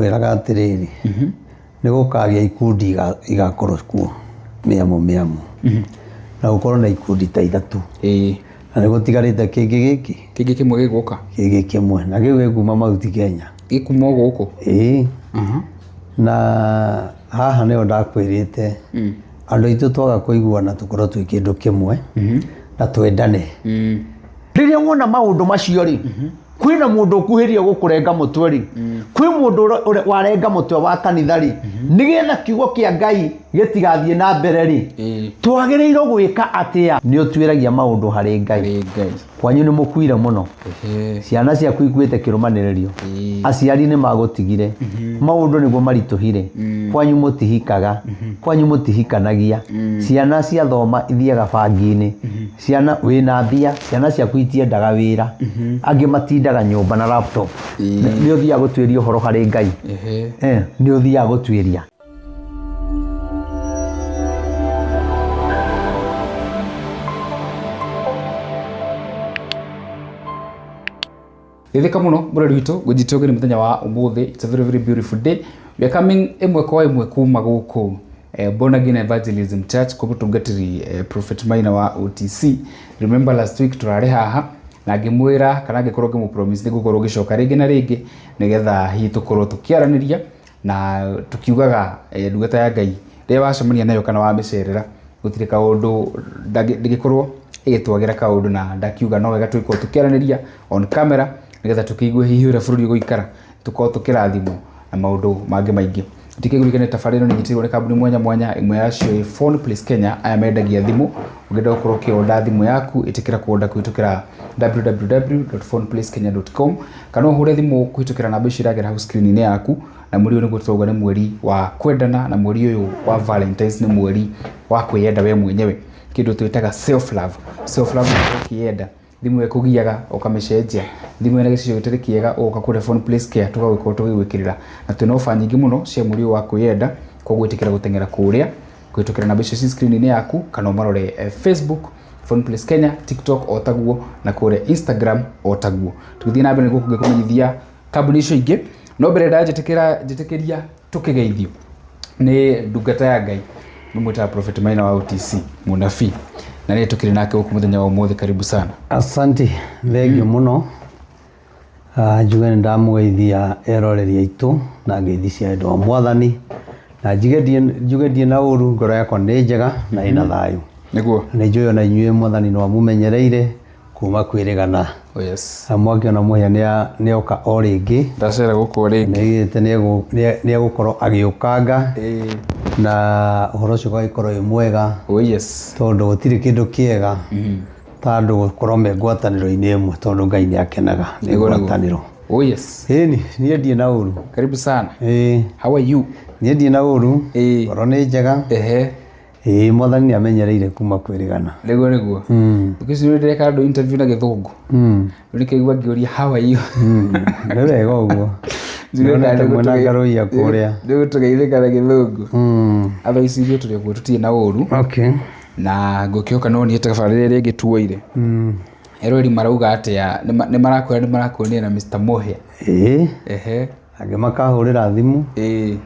Kwĩraga atĩrĩrĩ, nĩ gũkagĩa ikundi igakorwo kuo mĩamo mĩamo, na gũkorwo na ikundi ta ithatũ, na nĩ gũtigarĩte kĩngĩ gĩkĩ. Kĩngĩ kĩmwe gĩgũka. Kĩngĩ kĩmwe, na kĩu gĩkuma Mount Kenya. Gĩkuma o gũkũ. Ĩĩ. Na haha nĩho ndakwĩrĩte, andũ aitũ twaga kũiguana tũkorwo twĩ kĩndũ kĩmwe na twendane. Rĩrĩa wona maũndũ macio rĩ, kwĩna mũndũ ũkuhĩrĩirie gũkũrenga mũtwe rĩ, kwĩ mũndũ warenga mũtwe wa kanitha rĩ, nĩgetha kiugo kĩa Ngai gĩtigathiĩ na mbere rĩ, twagĩrĩirwo gwĩka atĩa? Nĩ ũtuĩragia maũndũ harĩ Ngai. Harĩ Ngai. Kwanyu nĩ mũkuire mũno. Ciana ciaku ikuĩte kĩrũmanĩrĩrio. Aciari nĩ magũtigire. Maũndũ nĩguo maritũhire. Kwanyu mũtihikaga. Kwanyu mũtihikanagia. Ciana ciathoma ithiaga bangi-inĩ. Ciana wĩna mbia, ciana ciaku itiendaga wĩra. Angĩ matindaga nyũmba na laptop. Nĩ ũthiaga gũtuĩria ũhoro harĩ Ngai. Nĩ ũthiaga gũtuĩria. Geithĩka mũno mũrori witũ ngũnyite ũgeni mũthenya wa ũmũthĩ. It's a very very beautiful day. We are coming ĩmwe kwa ĩmwe kuma gũkũ Born Again Evangelism Church kwa mũtungatĩri Prophet Maina wa OTC. Remember last week tũrarĩ haha na ngĩmwĩra kana ngĩkorwo ngĩmũ promise nĩ ngũkorwo ngĩcoka rĩngĩ na rĩngĩ nĩgetha hihi tũkorwo tũkĩaranĩria na tũkiugaga ndungata ya Ngai rĩrĩa wacemania nayo kana wamĩcerera gũtirĩ kaũndũ ndĩngĩkorwo ĩgĩtwagĩra kaũndũ, na ndakiuga no wega tũgĩkorwo tũkĩaranĩria on camera nĩgetha tũkĩigue hihi ũrĩa bũrũri ũgũikara, tũkorwo tũkĩrathimwo na maũndũ mangĩ maingĩ. Ndikĩgũrikane tabarĩra ĩno nĩnyitĩrĩirwo nĩ kambuni mwanya mwanya, ĩmwe yacio ĩ Phone Place Kenya, aya mendagia thimũ. Ũngĩenda gũkorwo ũkĩonda thimũ yaku, ĩtĩkĩra kuonda kũhĩtũkĩra www.phoneplacekenya.com kana ũhũre thimũ kũhĩtũkĩra namba icio iragera hau screen-inĩ yaku. Na mweri ũyũ nĩguo tũrauga nĩ mweri wa kwendana, na mweri ũyũ wa Valentines nĩ mweri wa kwĩyenda we mwenyewe, kĩndũ twĩtaga self love. Self love nĩ ũkĩyenda, thimũ ĩkũgiaga ũkamĩcenjia, thimũ ĩna gĩcicio gĩtarĩ kĩega ũgoka kũrĩa Phone Place Care tũgagĩkorwo tũgĩgwĩkĩrĩra, na twĩna offer nyingĩ mũno cia mweri ũyũ wa kwĩyenda, koguo ĩtĩkĩra gũteng'era kũrĩa kũhĩtũkĩra namba icio ci screen-inĩ yaku, kana ũmarore Facebook Phone Place Kenya, TikTok o taguo, na kũrĩa Instagram o taguo. Tũgĩthiĩ na mbere nĩguo kũngĩkũmenyithia kambuni icio ingĩ, no mbere ndanjĩtĩkĩra njĩtĩkĩria tũkĩgeithio nĩ ndungata ya Ngai mũmwĩtaga Prophet Maina wa OTC, mũnabii, na nĩ tũkĩrĩ nake gũkũ mũthenya wa ũmũthĩ. Karibu sana. Asante, thengiũ mũno. Njuge nĩ ndamũgeithia eroreri aitũ na ngeithi cia wendo wa Mwathani, na njuge ndirĩ na ũru, ngoro yakwa nĩ njega na ĩna thayũ. Nĩguo. Na nĩ njũĩ ona inyuĩ Mwathani no amũmenyereire kuma kwĩrĩgana. Oh yes. Na mwakĩona Mũhĩa nĩoka o rĩngĩ. Ndacera gũkũ rĩngĩ. Nĩaugĩte nĩegũkorwo agĩũkanga. Na ũhoro ũcio ũgagĩkorwo wĩ mwega. Oh yes. Tondũ gũtirĩ kĩndũ kĩega ta andũ gũkorwo me ngwatanĩro-inĩ ĩmwe, tondũ Ngai nĩ akenaga nĩ ngwatanĩro. Oh yes. Ĩni, niĩ ndirĩ na ũru. Karibu sana. Ĩĩ. How are you? Niĩ ndirĩ na ũru. Ngoro nĩ njega. Ehe. Ĩĩ, Mwathani nĩ amenyereire kuma kwĩrĩgana. Nĩguo nĩguo. Thikũ ici nĩ ndĩreka andũ interview na gĩthũngũ. Rĩu nĩkĩo igua ngĩũria how are you? Nĩ wega ũguo. Ndĩronete mwĩna ngarũiya kũrĩa. Nĩ gũtũgeithĩka na gĩthũngũ. Otherwise ithuĩ tũrĩ okuo tũtirĩ na ũru. Okay. Na ngũkĩhoka no niĩ tabarĩra ĩrĩa ĩngĩ tuoire. Eroreri marauga atĩa? Nĩ marakwĩra nĩ marakuonire na Mr. Mũhĩa. Ĩĩ. Ehe. Angĩ makahũrĩra thimũ. Ĩĩ.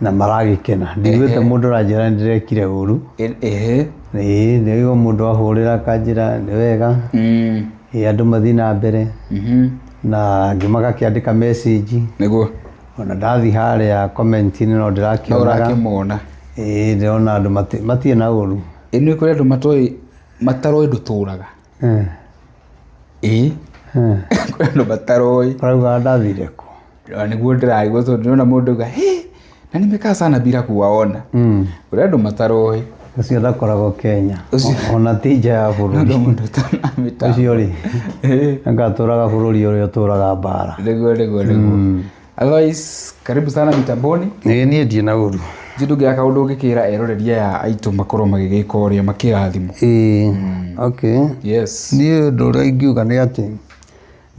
Na maragĩkena. Ndiguĩte mũndũ ũranjĩra nĩ ndĩrekire ũru. Ehe. Ĩĩ, ndĩraigua mũndũ ahũrĩra akanjĩra nĩ wega. Ĩĩ, andũ mathiĩ na mbere. Na angĩ magakĩandĩka message. Nĩguo. Ona ndathiĩ harĩa comment-inĩ no ndĩrakĩonaga. No ũrakĩmona. Ĩĩ, ndĩrona andũ matirĩ na ũru. Ĩĩ nĩ kũrĩ andũ matoĩ mataroĩ ndũtũraga. Ĩĩ. Kũrĩ andũ mataroĩ. Maraugaga ndathire kũ? Nĩguo ndĩraigua tondũ ndĩrona mũndũ auga hĩ na nimekaa sana bila kuwaona. Kũrĩ andũ mataroĩ. Ũcio ndakoragwo Kenya. Ona ti nja ya bũrũri. Ũcio rĩ, anga atũraga bũrũri ũrĩa ũtũraga mbara. Nĩguo nĩguo nĩguo. Otherwise, karibu sana mitamboni. Ĩĩ niĩ ndirĩ na ũru. Ndirĩ ndũngĩaga kaũndũ ũngĩkĩra eroreri aya aitũ makorwo magĩgĩka ũrĩa makĩrathimwo. Ĩĩ, okay. Yes. Niĩ ũndũ ũrĩa ingiuga nĩ atĩ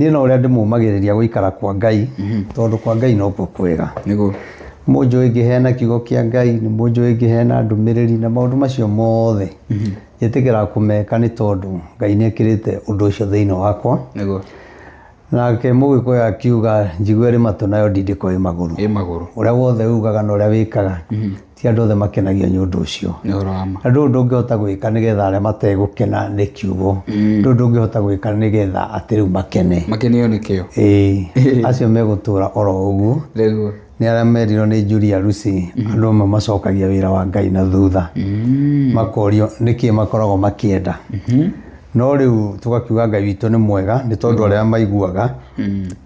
niĩ no ũrĩa ndĩmũmagĩrĩria gũikara kwa Ngai, tondũ kwa Ngai nokuo kwega. Nĩguo. Mũnjũĩ ngĩheana kiugo kĩa Ngai, nĩ mũnjũĩ ngĩheana ndũmĩrĩri na maũndũ macio mothe. Njĩtĩkĩraga kũmeka nĩ tondũ Ngai nĩ ekĩrĩte ũndũ ũcio thĩinĩ wakwa. Nĩguo. Nake Mũgĩkũyũ akiuga njigua ĩrĩ matũ nayo ndindĩko ĩ magũrũ. Ĩ magũrũ. Ũrĩa wothe ugaga na ũrĩa wĩkaga, ti andũ othe makenagio nĩ ũndũ ũcio. Nĩ ũhoro wa ma. Na ndũrĩ ũndũ ũngĩhota gwĩka nĩgetha arĩa mategũkena nĩ kiugo, ndũrĩ ũndũ ũngĩhota gwĩka nĩgetha atĩ rĩu makene. Makenio nĩ kĩo. Ĩĩ, acio megũtũra oro ũguo. Nĩguo. Nĩ arĩa merirwo nĩ Julia Lucy, andũ amwe macokagia wĩra wa Ngai na thutha, makorio nĩkĩ makoragwo makĩenda. No rĩu tũgakiuga Ngai witũ nĩ mwega, nĩ tondũ arĩa maiguaga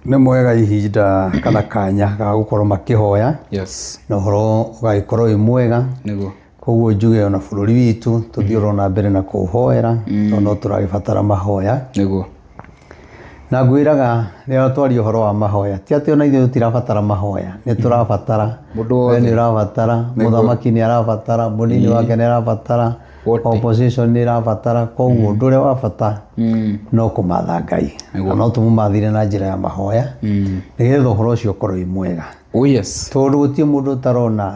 nĩ mwega ihinda kana kanya ga gũkorwo makĩhoya Yes. na ũhoro ũgagĩkorwo wĩ mwega. Nĩguo. Koguo njuge ona bũrũri witũ tũthiĩ oro na mbere na kũũhoera, tondũ no tũragĩbatara mahoya. Nĩguo. Na ngwĩraga rĩrĩa twaria ũhoro wa mahoya, ti atĩ ona ithuĩ tũtirabatara mahoya, nĩ tũrabatara. Mũndũ wothe. We nĩ ũrabatara, mũthamaki nĩ arabatara, mũnini wake nĩ arabatara, Wote. opposition nĩ ĩrabatara. Koguo ũndũ ũrĩa wa bata no kũmatha Ngai, na no tũmũmathire na njĩra ya mahoya, nĩgetha ũhoro ũcio ũkorwo wĩ mwega. Oh yes. Tondũ gũtirĩ mũndũ ũtarona,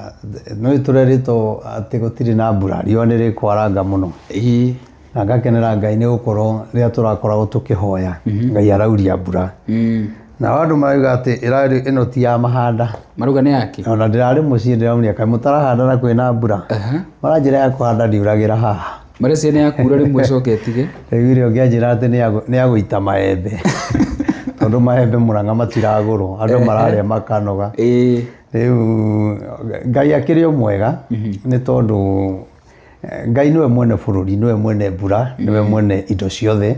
nĩ tũrerĩtwo atĩ gũtirĩ na mbura, riũa nĩ rĩkwaranga mũno. Ĩĩ. Na ngakenera Ngai nĩ gũkorwo rĩrĩa tũrakoragwo tũkĩhoya, Ngai arauria mbura. Na andũ marauga atĩ ĩrarĩ ĩno ti ya mahanda. Marauga nĩ yake. Ona ndĩrarĩ mũciĩ ndĩramonia kaĩ mũtarahanda na kwĩna mbura. Maranjĩra ya kũhanda ndiuragĩra haha. Marecia nĩ yakura rĩmwe ĩcoke ĩtige. Ndaiguire ũngĩ anjĩra atĩ nĩ ya gũita maembe. Tondũ maembe Mũrang'a matiragũrwo, andũ mararĩa makanoga. Ĩĩ. Rĩu Ngai akĩrĩ o mwega, nĩ tondũ Ngai nĩwe mwene bũrũri, nĩwe mwene mbura, nĩwe mwene indo ciothe.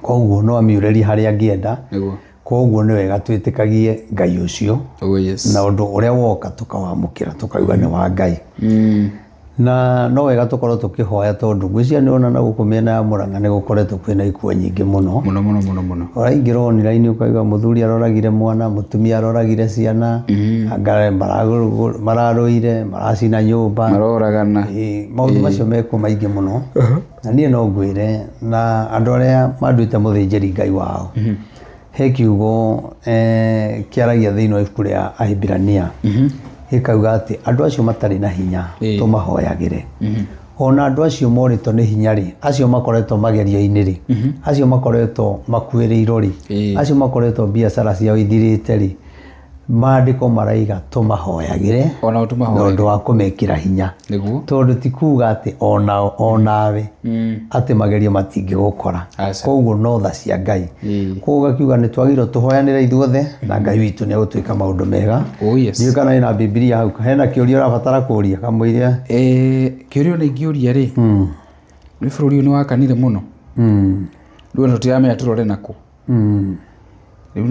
Koguo no amiurĩrie harĩa angĩenda. Nĩguo. Koguo nĩ wega twĩtĩkagie Ngai ũcio, Oh yes. na ũndũ ũrĩa woka tũkawamũkĩra tũkauga nĩ wa Ngai. Na no wega tũkorwo tũkĩhoya, tondũ ngwĩciria nĩ ũrona na gũkũ mĩena ya Mũrang'a nĩ gũkoretwo kwĩna ikuũ nyingĩ mũno. Mũno mũno mũno mũno. Ũraingĩra online ũkaigua mũthuri aroragire mwana, mũtumia aroragire ciana, anga mararũire, maracina nyũmba. Maroragana. Ĩĩ, maũndũ macio mekuo maingĩ mũno. Na niĩ no ngwĩre na andũ arĩa manduĩte mũthĩnjĩri Ngai wao, he kiugo kĩaragia thĩinĩ wa ibuku rĩa Ahibirania, gĩkauga atĩ andũ acio matarĩ na hinya tũmahoyagĩre. Ona andũ acio morĩtwo nĩ hinya rĩ, acio makoretwo magerio-inĩ rĩ, acio makoretwo makuĩrĩirwo rĩ, acio makoretwo biacara ciao ithirĩte rĩ, maandĩko maraiga tũmahoyagĩre Onao na tũmahoyagĩre. ũndũ wa kũmekĩra hinya. Nĩguo. Tondũ ti kuga atĩ onao onawe atĩ magerio matingĩgũkora. Aca. Koguo no tha cia Ngai. Koguo gakiuga nĩ twagĩrĩirwo tũhoyanĩre ithuothe na Ngai witũ nĩ egũtwĩka maũndũ mega. Oh yes. Ndiũĩ kana ĩna Bibilia hau, hena kĩũria ũrabatara kũria kamũiria. Kĩũria ona ingĩũria rĩ, nĩ bũrũri ũyũ nĩ wakanire mũno. Rĩu ona tũtiramenya tũrore nakũ. Rĩu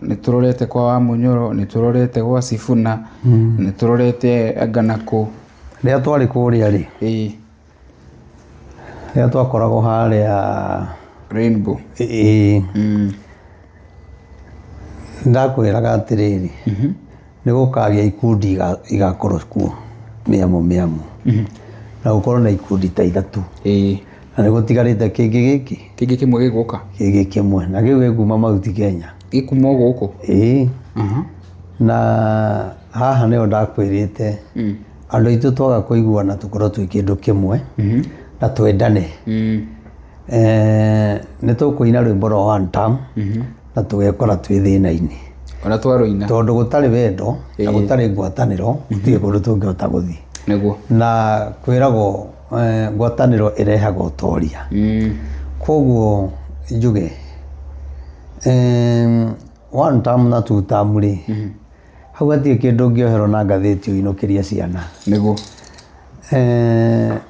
nĩ tũrorete kwa Wamunyoro, nĩ tũrorete gwa Sifuna, nĩ tũrorete anga nakũ. Rĩrĩa twarĩ kũrĩa rĩ, Ĩĩ. rĩrĩa twakoragwo harĩa Rainbow. Ĩĩ. Ndakwĩraga atĩrĩrĩ, nĩ gũkagĩa ikundi igakorwo kuo mĩamo mĩamo, na gũkorwo na ikundi ta ithatũ. Ĩĩ. Na nĩ gũtigarĩte kĩngĩ gĩkĩ. Kĩngĩ kĩmwe gĩgũka. Kĩngĩ kĩmwe, na kĩu gĩkuma Mount Kenya. Gĩkuma o gũkũ. Ĩĩ. Na haha nĩho ndakwĩrĩte, andũ aitũ twaga kũiguana tũkorwo twĩ kĩndũ kĩmwe na twendane. Nĩ tũkũina rwĩmbo rwa one term na tũgekora twĩ thĩna-inĩ. Ona twarũina. Tondũ gũtarĩ wendo na gũtarĩ ngwatanĩro, gũtirĩ kũndũ tũngĩhota gũthiĩ. Nĩguo. Na kwĩragwo ngwatanĩro ĩrehaga ũtoria. Koguo njuge one term na two term rĩ, hau hatirĩ kĩndũ ũngĩoherwo na ngathĩti ũinũkĩrie ciana. Nĩguo.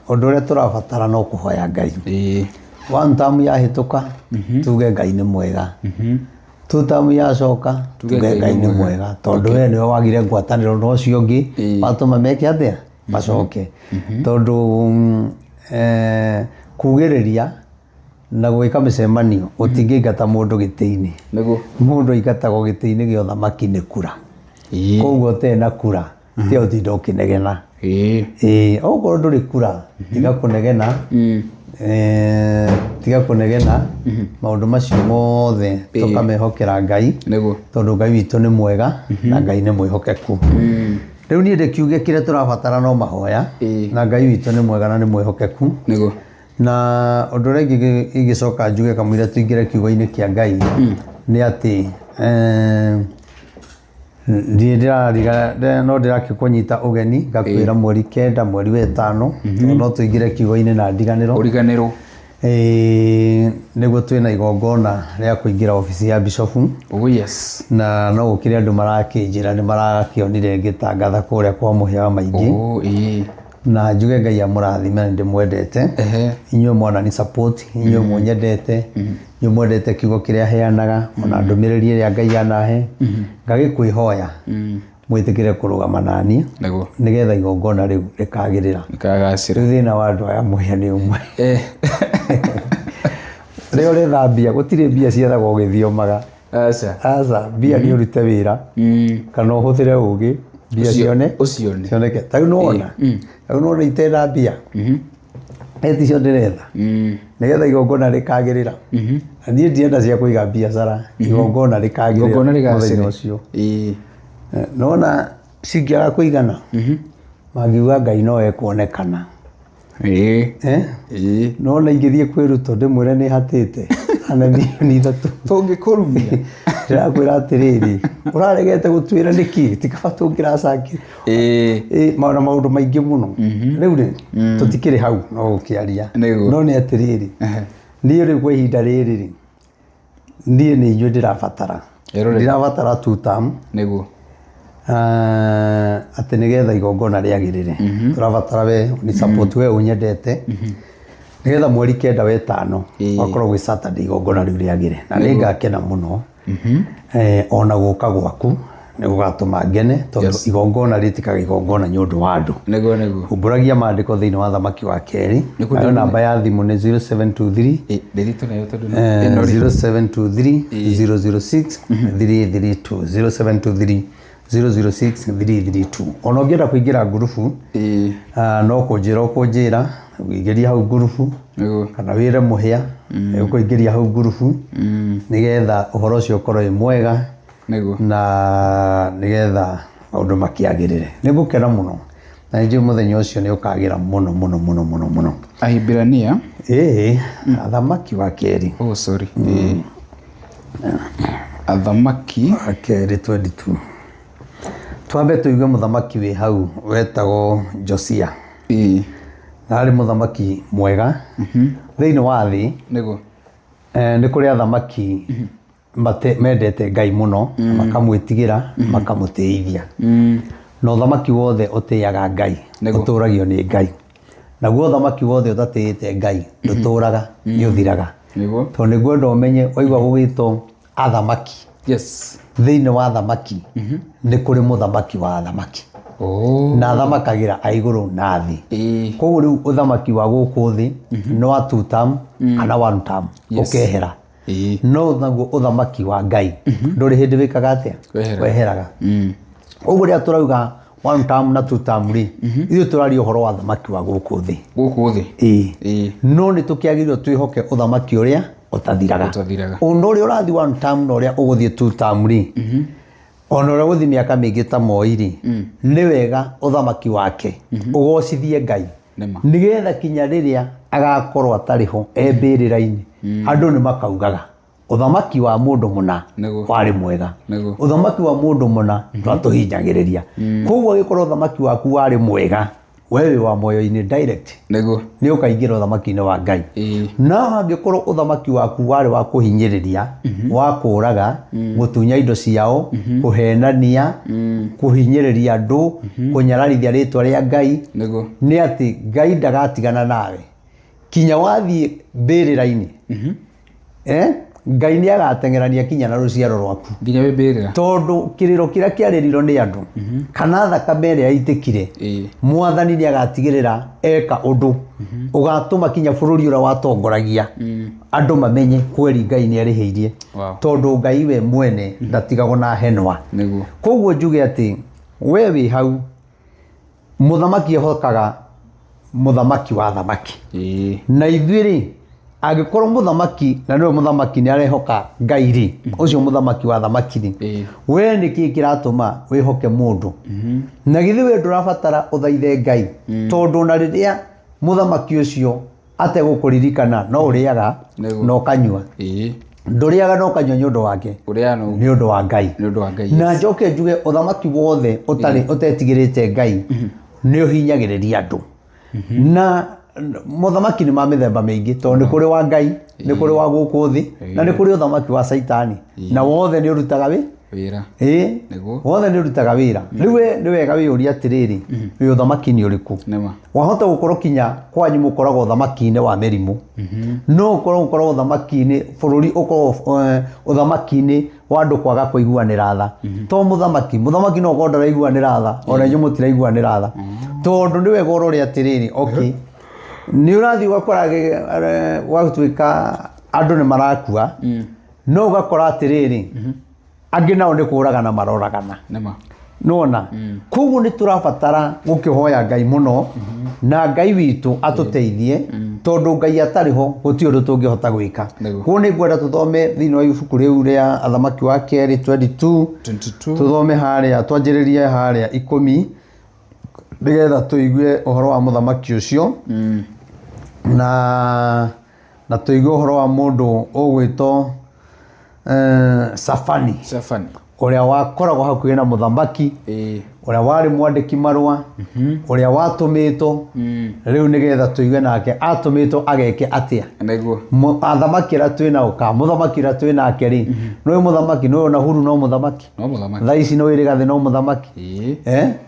Ũndũ ũrĩa tũrabatara no kũhoya Ngai. Ĩĩ. One term yahĩtũka, tuge Ngai nĩ mwega. Two term yacoka, tuge Ngai nĩ mwega. Tondũ we nĩwe wagire ngwatanĩro na ũcio ũngĩ, watũma meke atĩa? Macoke. Tondũ kugĩrĩria na gwĩka mĩcemanio gũtingĩingata mũndũ gĩtĩ-inĩ. Nĩguo. Mũndũ aingatagwo gĩtĩ-inĩ gĩa ũthamaki nĩ kura. Ĩĩ. Koguo ũtarĩ na kura, tiga ũtinda ũkĩnegena. Ĩĩ. Ĩĩ, okorwo ndũrĩ kura, tiga kũnegena. Tiga kũnegena, maũndũ macio mothe tũkamehokera Ngai. Nĩguo. Tondũ Ngai witũ nĩ mwega na Ngai nĩ mwĩhokeku. Rĩu niĩ ndĩkiuge kĩrĩa tũrabatara no mahoya, Ĩĩ. na Ngai witũ nĩ mwega na nĩ mwĩhokeku. Nĩguo. Na ũndũ ũrĩa ingĩcoka njuge kamũira tũingĩre kiugo-inĩ kĩa Ngai nĩ atĩ ndirĩ ndĩrariga no ndĩrakĩkũnyita ũgeni ngakwĩra mweri 9 mweri wa 5, tondũ no tũingĩre kiugo-inĩ na ndiganĩro. Ũriganĩrwo. Ĩĩ, nĩguo twĩna igongona rĩa kũingĩra obici ya bishofu. Oh yes. Na no gũkĩrĩ andũ marakĩnjĩra nĩ marakĩonire ngĩtangatha kũrĩa kwa Mũhĩa wa Maingĩ. Oh ĩĩ. Na njuge Ngai amũrathime, nĩ ndĩmwendete. Inyuĩ mwana ni support, inyuĩ mũnyendete, inyuĩ mwendete kiugo kĩrĩa heanaga, ona ndũmĩrĩri ĩrĩa Ngai anahe. Ngagĩkwĩhoya mwĩtĩkĩre kũrũgama naniĩ nĩgetha igongona rĩu rĩkagĩrĩra. Rĩkagacĩra. Rĩu thĩna wa andũ aya Mũhĩa nĩ ũmwe. Rĩrĩa ũretha mbia, gũtirĩ mbia ciethagwo ũgĩthiomaga. Aca. Aca, mbia nĩ ũrute wĩra kana ũhũthĩre ũgĩ mbia cione Ũcione. cioneke. Ta rĩu nĩwona, ta rĩu nĩwona itena mbia ticio ndĩretha nĩgetha igongona rĩkagĩrĩra. Na niĩ ndirenda cia kũiga biacara, igongona rĩkagĩrĩra Igongona mũthenya rĩgacĩre. ũcio. Ĩĩ. Nona cingĩaga kũigana, mangiuga Ngai no ekuonekana. Ĩĩ. Eh? Ĩĩ. Nona ingĩthiĩ kwĩ Ruto ndĩmwĩre nĩ hatĩte ana 3 million. Tũngĩkũrumia. Ndĩrakwĩra atĩrĩrĩ, ũraregete gũtwĩra nĩkĩ? Ti kaba tũngĩracangire. Ĩĩ. Ĩ, na maũndũ maingĩ mũno. Rĩu rĩ, tũtikĩrĩ hau no gũkĩaria. Nĩguo. No nĩ atĩrĩrĩ, niĩ rĩu kwa ihinda rĩrĩ rĩ, niĩ nĩ inyuĩ ndĩrabatara. Eroreri. Ndirabatara two term. Nĩguo. Atĩ nĩgetha igongona rĩagĩrĩre, tũrabatara we ni support, we ũnyendete, nĩgetha mweri 9 wa 5 wakorwo gwĩ Saturday igongona rĩu rĩagĩre, na nĩngakena mũno. Ona gũka gwaku nĩ gũgatũma ngene, tondũ igongona rĩtikaga igongona nĩ ũndũ wa andũ. Nĩguo nĩguo. Humbũragia maandĩko thĩinĩ wa Thamaki wa Kerĩ. Nĩkuo. Nayo namba ya thimũ nĩ 0723 Ĩĩ, ndĩritũ nayo tondũ ĩno rĩ. 0723 006 332, 0723 006 332. Ona ũngĩenda kũingĩra ngurubu, no kũnjĩra ũkũnjĩra ũingĩria hau ngurubu, kana wĩre Mũhĩa ũkũingĩria hau ngurubu, nĩgetha ũhoro ũcio ũkorwo wĩ mwega na nĩgetha maũndũ makĩagĩrĩre. Nĩ ngũkena mũno na nĩ njũĩ mũthenya ũcio nĩ ũkagĩra mũno mũno mũno mũno mũno. Ahibirania. Ĩĩ, Athamaki wa Kerĩ. Oh sorry. Ĩĩ. Athamaki. Wa Kerĩ 22. Twambe tũigue mũthamaki wĩ hau wetagwo Josia. Na arĩ mũthamaki mwega thĩinĩ wa thĩ. Nĩ kũrĩ athamaki mendete Ngai mũno, makamwĩtigĩra, makamũtĩithia. Na ũthamaki wothe ũtĩaga Ngai ũtũragio nĩ Ngai, naguo ũthamaki wothe ũtatĩĩte Ngai ndũtũraga, nĩ ũthiraga. Tondũ nĩguo ũmenye waigua gũgĩtwo athamaki, thĩinĩ wa athamaki nĩ kũrĩ mũthamaki wa athamaki, na athamakagĩra a igũrũ na thĩ. Koguo rĩu ũthamaki wa gũkũ thĩ no wa two term kana one term, ũkehera. No naguo ũthamaki wa Ngai ndũrĩ hĩndĩ wĩkaga atĩa? Weheraga. Weheraga. Ũguo rĩrĩa tũrauga one term na two term rĩ, ithuĩ tũraria ũhoro wa thamaki wa gũkũ thĩ. Gũkũ thĩ. Ĩĩ. No nĩ tũkĩagĩrĩirwo twĩhoke ũthamaki ũrĩa ũtathiraga. Ũtathiraga. Ũndũ ũrĩa ũrathiĩ one term na ũrĩa ũgũthiĩ two term rĩ, ona ũrĩa ũgũthiĩ mĩaka mĩingĩ ta Moi rĩ, nĩ wega ũthamaki wake ũgocithie Ngai, Nĩma. nĩgetha kinya rĩrĩa agakorwo atarĩ ho e mbĩrĩra-inĩ, andũ nĩ makaugaga ũthamaki wa mũndũ mũna warĩ mwega, ũthamaki wa mũndũ mũna ndwatũhinyagĩrĩria. Koguo angĩkorwo ũthamaki waku warĩ mwega, we wĩ wa muoyo-inĩ direct, nĩ ũkaingĩra ũthamaki-inĩ wa Ngai. No angĩkorwo ũthamaki waku warĩ wa kũhinyĩrĩria, wa kũraga, gũtunya indo ciao, kũhenania, kũhinyĩrĩria andũ, kũnyararithia rĩtwa rĩa Ngai, nĩ atĩ Ngai ndagatigana nawe kinya wathiĩ mbĩrĩra-inĩ. Ngai nĩ agateng'erania kinya na rũciaro rwaku nginya wĩ mbĩrĩra. Tondũ kĩrĩro kĩrĩa kĩarĩrirwo nĩ andũ kana thakame ĩrĩa yaitĩkire, Mwathani nĩ agatigĩrĩra eka ũndũ ũgatũma kinya bũrũri ũrĩa watongoragia andũ mamenye kweri Ngai nĩ arĩhĩirie. Tondũ Ngai we mwene ndatigagwo na henwa. Koguo njuge atĩ we wĩ hau, mũthamaki ehokaga mũthamaki wa thamaki. Na ithuĩ rĩ, angĩkorwo mũthamaki na nĩwe mũthamaki nĩ arehoka Ngai rĩ, ũcio mũthamaki wa thamaki rĩ, we nĩ kĩĩ kĩratũma wĩhoke mũndũ? Na githĩ we ndũrabatara ũthaithe Ngai? Tondũ ona rĩrĩa mũthamaki ũcio Ategũkũririkana no ũrĩaga Nĩguo. na ũkanyua. Ndũrĩaga na ũkanyua nĩ ũndũ wake, Ũrĩaga no nĩ ũndũ wa Ngai. Nĩ ũndũ wa Ngai. Na njoke njuge ũthamaki wothe ũtarĩ ũtetigĩrĩte Ngai nĩ ũhinyagĩrĩria andũ. Na mũthamaki nĩ ma mĩthemba mĩingĩ, tondũ nĩ kũrĩ wa Ngai, nĩ kũrĩ wa gũkũ thĩ, na nĩ kũrĩ ũthamaki wa Caitani, na wothe nĩ ũrutaga wĩ Wĩra. Ĩĩ, Nĩguo. wothe nĩ ũrutaga wĩra. Rĩu we nĩ wega wĩyũrie atĩrĩrĩ, wĩ ũthamaki-inĩ ũrĩkũ? Nĩma. Wahota gũkorwo kinya kwanyu mũkoragwo ũthamaki-inĩ wa mĩrimũ, no ũkorwo ũkorwo ũthamaki-inĩ bũrũri ũkorwo ũthamaki-inĩ wa andũ kwaga kũiguanĩra tha. To mũthamaki no ũkorwo ndaraiguanĩra tha, ona inyuĩ mũtiraiguanĩra tha, tondũ nĩ wega ũrore atĩrĩrĩ, okay, nĩ ũrathiĩ ũgakora gwatuĩka andũ nĩ marakua, no ũgakora atĩrĩrĩ, angĩ nao nĩ kũragana maroragana. Nĩma. Nona koguo nĩ tũrabatara gũkĩhoya Ngai mũno, na Ngai witũ atũteithie, tondũ Ngai atarĩ ho gũtirĩ ũndũ tũngĩhota gwĩka. Nĩguo. Koguo nĩ ngwenda tũthome thĩinĩ wa ibuku rĩu rĩa Athamaki wa Kerĩ 22. 22. Tũthome harĩa, twanjĩrĩrie harĩa 10, nĩgetha tũigue ũhoro wa mũthamaki ũcio, na tũigue ũhoro wa mũndũ ũgwĩtwo Safani. Safani. Ũrĩa wakoragwo hakuhĩ na mũthamaki, ũrĩa warĩ mwandĩki marũa, ũrĩa watũmĩtwo rĩu nĩgetha tũigue nake atũmĩtwo ageke atĩa. Nĩguo. Athamaki arĩa twĩ nao, ka mũthamaki ũrĩa twĩ nake rĩ, nĩũĩ mũthamaki, nĩũĩ ona Uhuru no mũthamaki. No mũthamaki. Thaa ici nĩũĩ Rigathĩ no mũthamaki.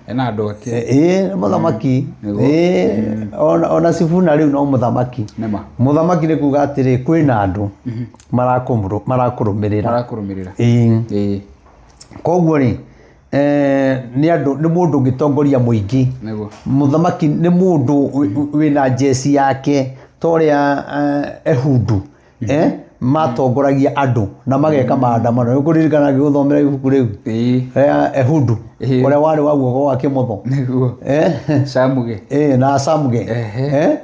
Ena andũ ake. Ĩĩ, nĩ mũthamaki. Nĩguo. Ĩĩ, ona Sifuna rĩu no mũthamaki. Nĩma. Mũthamaki nĩ kuga atĩrĩ, kwĩna andũ marakũrũmĩrĩra. Marakũrũmĩrĩra. Ĩĩ. Koguo rĩ, nĩ andũ, nĩ mũndũ ũngĩtongoria mũingĩ. Nĩguo. Mũthamaki nĩ mũndũ wĩna njeci yake ta ũrĩa Ehudu, matongoragia andũ na mageka maandamano. Nĩ ũkũririkana ngĩgũthomera ibuku rĩu? Rĩa Ehudu, ũrĩa warĩ wa guoko gwa kĩmotho. Nĩguo. Samuge. Na Samuge.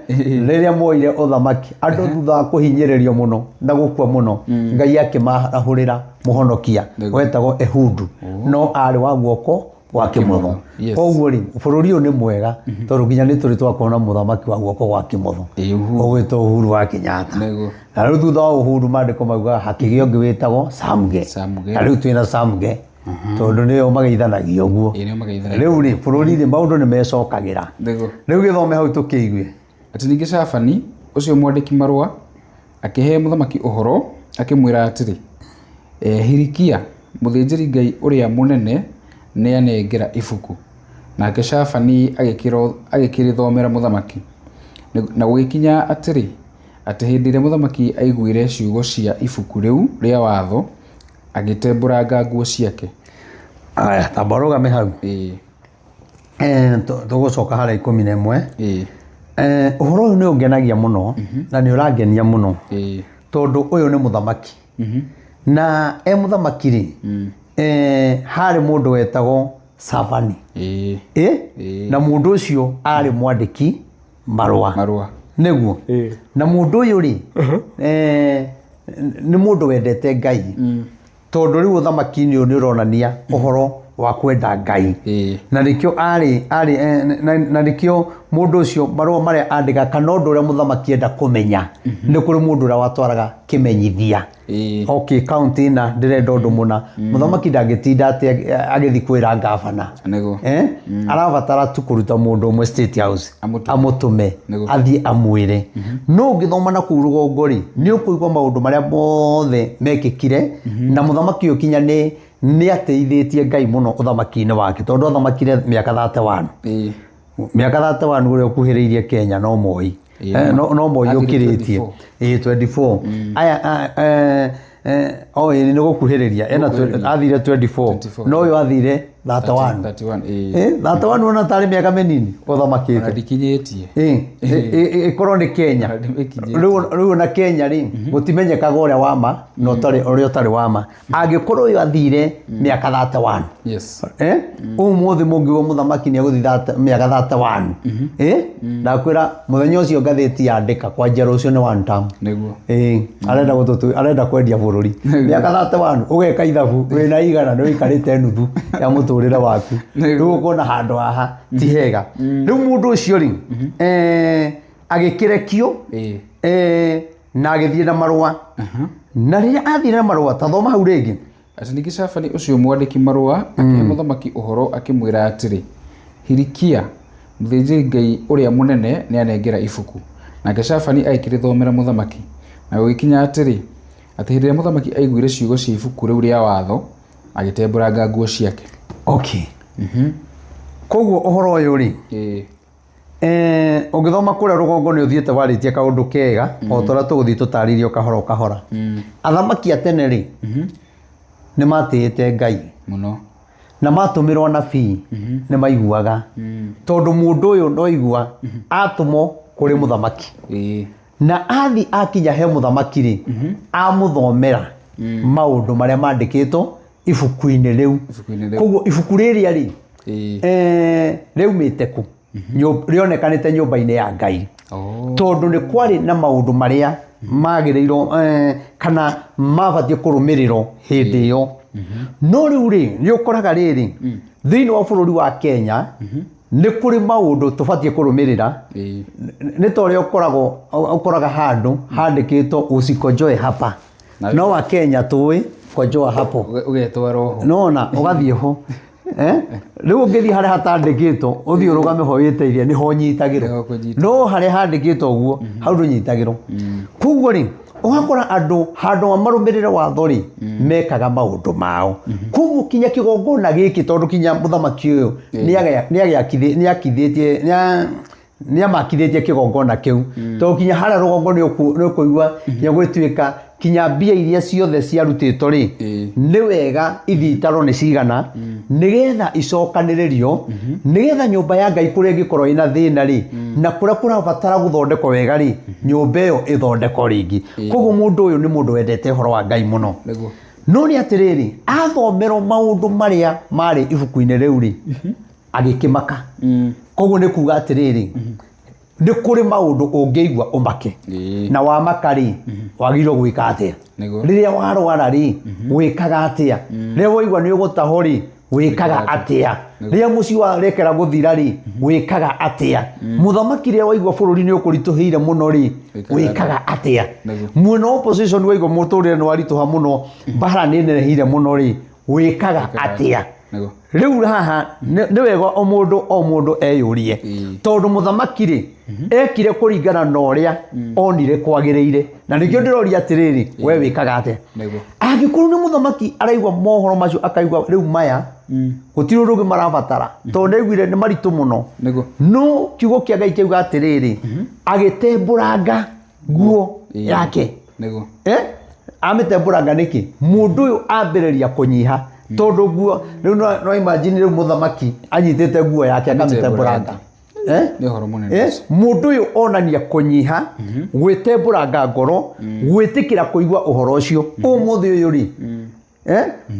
Rĩrĩa moire ũthamaki, andũ thutha wa kũhinyĩrĩrio mũno na gũkua mũno, Ngai akĩmarahũrĩra mũhonokia wetagwo Ehudu, no arĩ wa guoko gwa kĩmotho. Koguo rĩ, bũrũri ũyũ nĩ mwega, tondũ nginya nĩ tũrĩ twakorwo na mũthamaki wa guoko gwa kĩmotho ũgwĩtwo Uhuru wa Kenyatta. Na rĩu thutha wa Uhuru maandĩko maugaga hakĩgĩa ũngĩ wĩtagwo Samuge. Na rĩu twĩna Samuge, tondũ nĩo mageithanagia ũguo. Rĩu rĩ, bũrũri rĩ, maũndũ nĩ mecokagĩra. Rĩu gĩthome hau tũkĩigue. Atĩ ningĩ Shafani ũcio mwandĩki marũa akĩhe mũthamaki ũhoro akĩmwĩra atĩrĩ, Hilikia mũthĩnjĩri Ngai ũrĩa mũnene nĩanengera ibuku. Nake Shafani agĩkĩrĩthomera mũthamaki. Na gũgĩkinya atĩrĩ, atĩ hĩndĩ ĩrĩa mũthamaki aiguire ciugo cia ibuku rĩu rĩa watho, agĩtembũranga nguo ciake. Aya, tamba ũrũgame hau. Tũgũcoka harĩa 11. Ũhoro ũyũ nĩ ũngenagia mũno, na nĩ ũrangenia mũno, tondũ ũyũ nĩ mũthamaki. Na e mũthamaki rĩ, harĩ mũndũ wetagwo Safani. Na mũndũ ũcio arĩ mwandĩki marũa. Nĩguo. Na mũndũ ũyũ rĩ, nĩ mũndũ wendete Ngai. Tondũ rĩu ũthamaki-inĩ ũyũ nĩ ũronania ũhoro wa kwenda Ngai. Na nĩkĩo arĩ, na nĩkĩo mũndũ ũcio marũa marĩa andĩka kana ũndũ ũrĩa mũthamaki enda kũmenya, nĩ kũrĩ mũndũ ũrĩa watwaraga kĩmenyithia. Okay, county na ndĩrenda ũndũ mũna. Mũthamaki ndangĩtinda atĩ agĩthiĩ kwĩra ngavana. Arabatara tu kũruta mũndũ ũmwe State House amũtũme athiĩ amwĩre. No ũngĩthoma na kũu rũgongo rĩ, nĩ ũkũigua maũndũ marĩa mothe mekĩkire, na mũthamaki ũyũ kinya nĩ ateithĩtie Ngai mũno ũthamaki-inĩ wake, tondũ athamakire mĩaka 31. Mĩaka 31 ũrĩa ũkuhĩrĩirie Kenya no Moi. No Moi ũkĩrĩtie. 24. Aya, nĩ gũkuhĩrĩria. Ena athire 24. No ũyũ athire 31. 31 ona tarĩ mĩaka mĩnini ũthamakĩte. Ndikinyĩtie. Ĩkorwo nĩ Kenya. Rĩu ona Kenya rĩ, gũtimenyekaga ũrĩa wa ma na ũrĩa ũtarĩ wa ma. Angĩkorwo ũyũ athire mĩaka 31. Ũmũthĩ mũngiuga mũthamaki nĩ egũthiĩ mĩaka 31. Ndakwĩra mũthenya ũcio ngathĩti yandĩka kwanjia rũciũ nĩ one term. Nĩguo. Arenda kwendia bũrũri. Mĩaka 31 ũgeka ithabu wĩna igana nĩ ũikarĩte nuthu ya mũtũrĩre waku. Rĩu ũkona handũ haha ti hega. Rĩu mũndũ ũcio rĩ, Agĩkĩrekio. Na agĩthiĩ na marũa, na rĩrĩa athire na marũa, ta thoma hau rĩngĩ. Atĩ ningĩ Shafani ũcio mwandĩki marũa akĩhe mũthamaki ũhoro akĩmwĩra atĩrĩ, Hilikia mũthĩnjĩri-Ngai ũrĩa mũnene nĩanengera ibuku. Nake Shafani agĩkĩrĩthomera mũthamaki. Na gũgĩkinya atĩrĩ, atĩ hĩndĩ ĩrĩa mũthamaki aiguire ciugo cia ibuku rĩu rĩa watho, agĩtembũranga nguo ciake. Okay, koguo ũhoro ũyũ rĩ, ũngĩthoma kũrĩa rũgongo nĩ ũthiĩte warĩtie kaũndũ kega, o ta ũrĩa tũgũthiĩ tũtarĩirio kahora o kahora. Athamaki a tene rĩ, nĩ matĩĩte Ngai Mũno. Na matũmĩrwo anabii nĩ maiguaga, tondũ mũndũ ũyũ noigua atũmwo kũrĩ mũthamaki, na athi akinya he mũthamaki rĩ, amũthomera maũndũ marĩa mandĩkĩtwo ibuku-inĩ rĩu. Ibuku-inĩ rĩu. Koguo ibuku rĩrĩa rĩ, rĩaumĩte kũ? Rĩonekanĩte nyũmba-inĩ ya Ngai, tondũ nĩ kwarĩ na maũndũ marĩa magĩrĩirwo kana mabatiĩ kũrũmĩrĩrwo hĩndĩ ĩyo. No rĩu rĩ, nĩ ũkoraga rĩrĩ, thĩinĩ wa bũrũri wa Kenya nĩ kũrĩ maũndũ tũbatiĩ kũrũmĩrĩra. Nĩ ta ũrĩa ũkoragwo ũkoraga handũ handĩkĩtwo "Usikojoe hapa", no wa Kenya tũĩ kojoa hapo. Ũgetwarwo ho. Nona ũgathiĩ ho. Rĩu ũngĩthiĩ harĩa hatandĩkĩtwo, ũthiĩ ũrũgame ho wĩteithie, nĩho ũnyitagĩrwo. Nĩho ũkũnyitagĩrwo. No harĩa handĩkĩtwo ũguo, hau ndũnyitagĩrwo. Koguo rĩ, ũgakora andũ handũ wa marũmĩrĩre watho rĩ, mekaga maũndũ mao. Koguo kinya kĩgongona gĩkĩ, tondũ kinya mũthamaki ũyũ nĩakithĩtie, nĩamakithĩtie kĩgongona kĩu, tondũ kinya harĩa rũgongo nĩ ũkũigua kinya gwĩtuĩka kinya mbia iria ciothe ciarutĩtwo rĩ, nĩ wega ithiĩ itarwo nĩ cigana, nĩgetha icokanĩrĩrio, nĩgetha nyũmba ya Ngai kũrĩa ĩngĩkorwo ĩna thĩna rĩ, na kũrĩa kũrabatara gũthondekwo wega rĩ, nyũmba ĩyo ĩthondekwo rĩngĩ. Koguo mũndũ ũyũ nĩ mũndũ wendete ũhoro wa Ngai mũno. No nĩ atĩrĩrĩ, athomerwo maũndũ marĩa marĩ ibuku-inĩ rĩu rĩ, agĩkĩmaka. Koguo nĩ kuga atĩrĩrĩ, nĩ kũrĩ maũndũ ũngĩigua ũmake, na wamaka rĩ, wagĩrĩirwo gwĩka atĩa? Rĩrĩa warwara rĩ, wĩkaga atĩa? Rĩrĩa waigua nĩ ũgũtahwo rĩ, wĩkaga atĩa? Rĩrĩa mũciĩ warekera gũthira rĩ, wĩkaga atĩa? Mũthamaki, rĩrĩa waigua bũrũri nĩ ũkũritũhĩire mũno rĩ, Wĩkaga wĩkaga atĩa? Mwena wa opposition waigua mũtũrĩre nĩ waritũha mũno, mbara nĩ nenehire mũno rĩ, wĩkaga atĩa? Rĩu haha nĩ wega o mũndũ o mũndũ eyũrie, tondũ mũthamaki rĩ, ekire kũringana na ũrĩa onire kwagĩrĩire, na nĩkĩo ndĩroria atĩrĩrĩ, we wĩkaga atĩa? Angĩkorwo nĩ mũthamaki araigua mohoro macio, akaigua rĩu maya gũtirĩ ũndũ ũngĩ marabatara, tondũ nĩaiguire nĩ maritũ mũno. No kiugo kĩa Ngai kĩauga atĩrĩrĩ, agĩtembũranga nguo yake. Amĩtembũranga nĩkĩ? Mũndũ ũyũ ambĩrĩria kũnyiha, tondũ nguo rĩu no imagine rĩu mũthamaki anyitĩte nguo yake akamĩtembũranga. Nĩ ũhoro mũnene. Mũndũ ũyũ onania kũnyiha, gwĩtembũranga ngoro, gwĩtĩkĩra kũigua ũhoro ũcio. Ũmũthĩ ũyũ rĩ,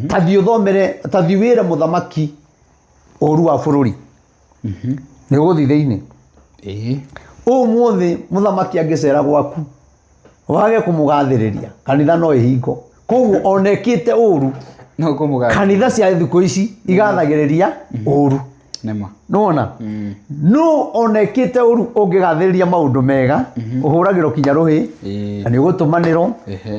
tathiĩ ũthomere, tathiĩ wĩre mũthamaki ũru wa bũrũri, nĩ ũgũthiĩ thĩinĩ. Ũmũthĩ mũthamaki angĩcera gwaku wage kũmũgathĩrĩria, kanitha no ĩhingo. Koguo ona ĩkĩte ũru, No kũmũgathĩrĩria. Kanitha cia thikũ ici igathagĩrĩria ũru. Nĩma. Nĩwona, no ona ĩkĩte ũru, ũngĩgathĩrĩria maũndũ mega, ũhũragĩrwo kinya rũhĩ na nĩ ũgũtũmanĩrwo.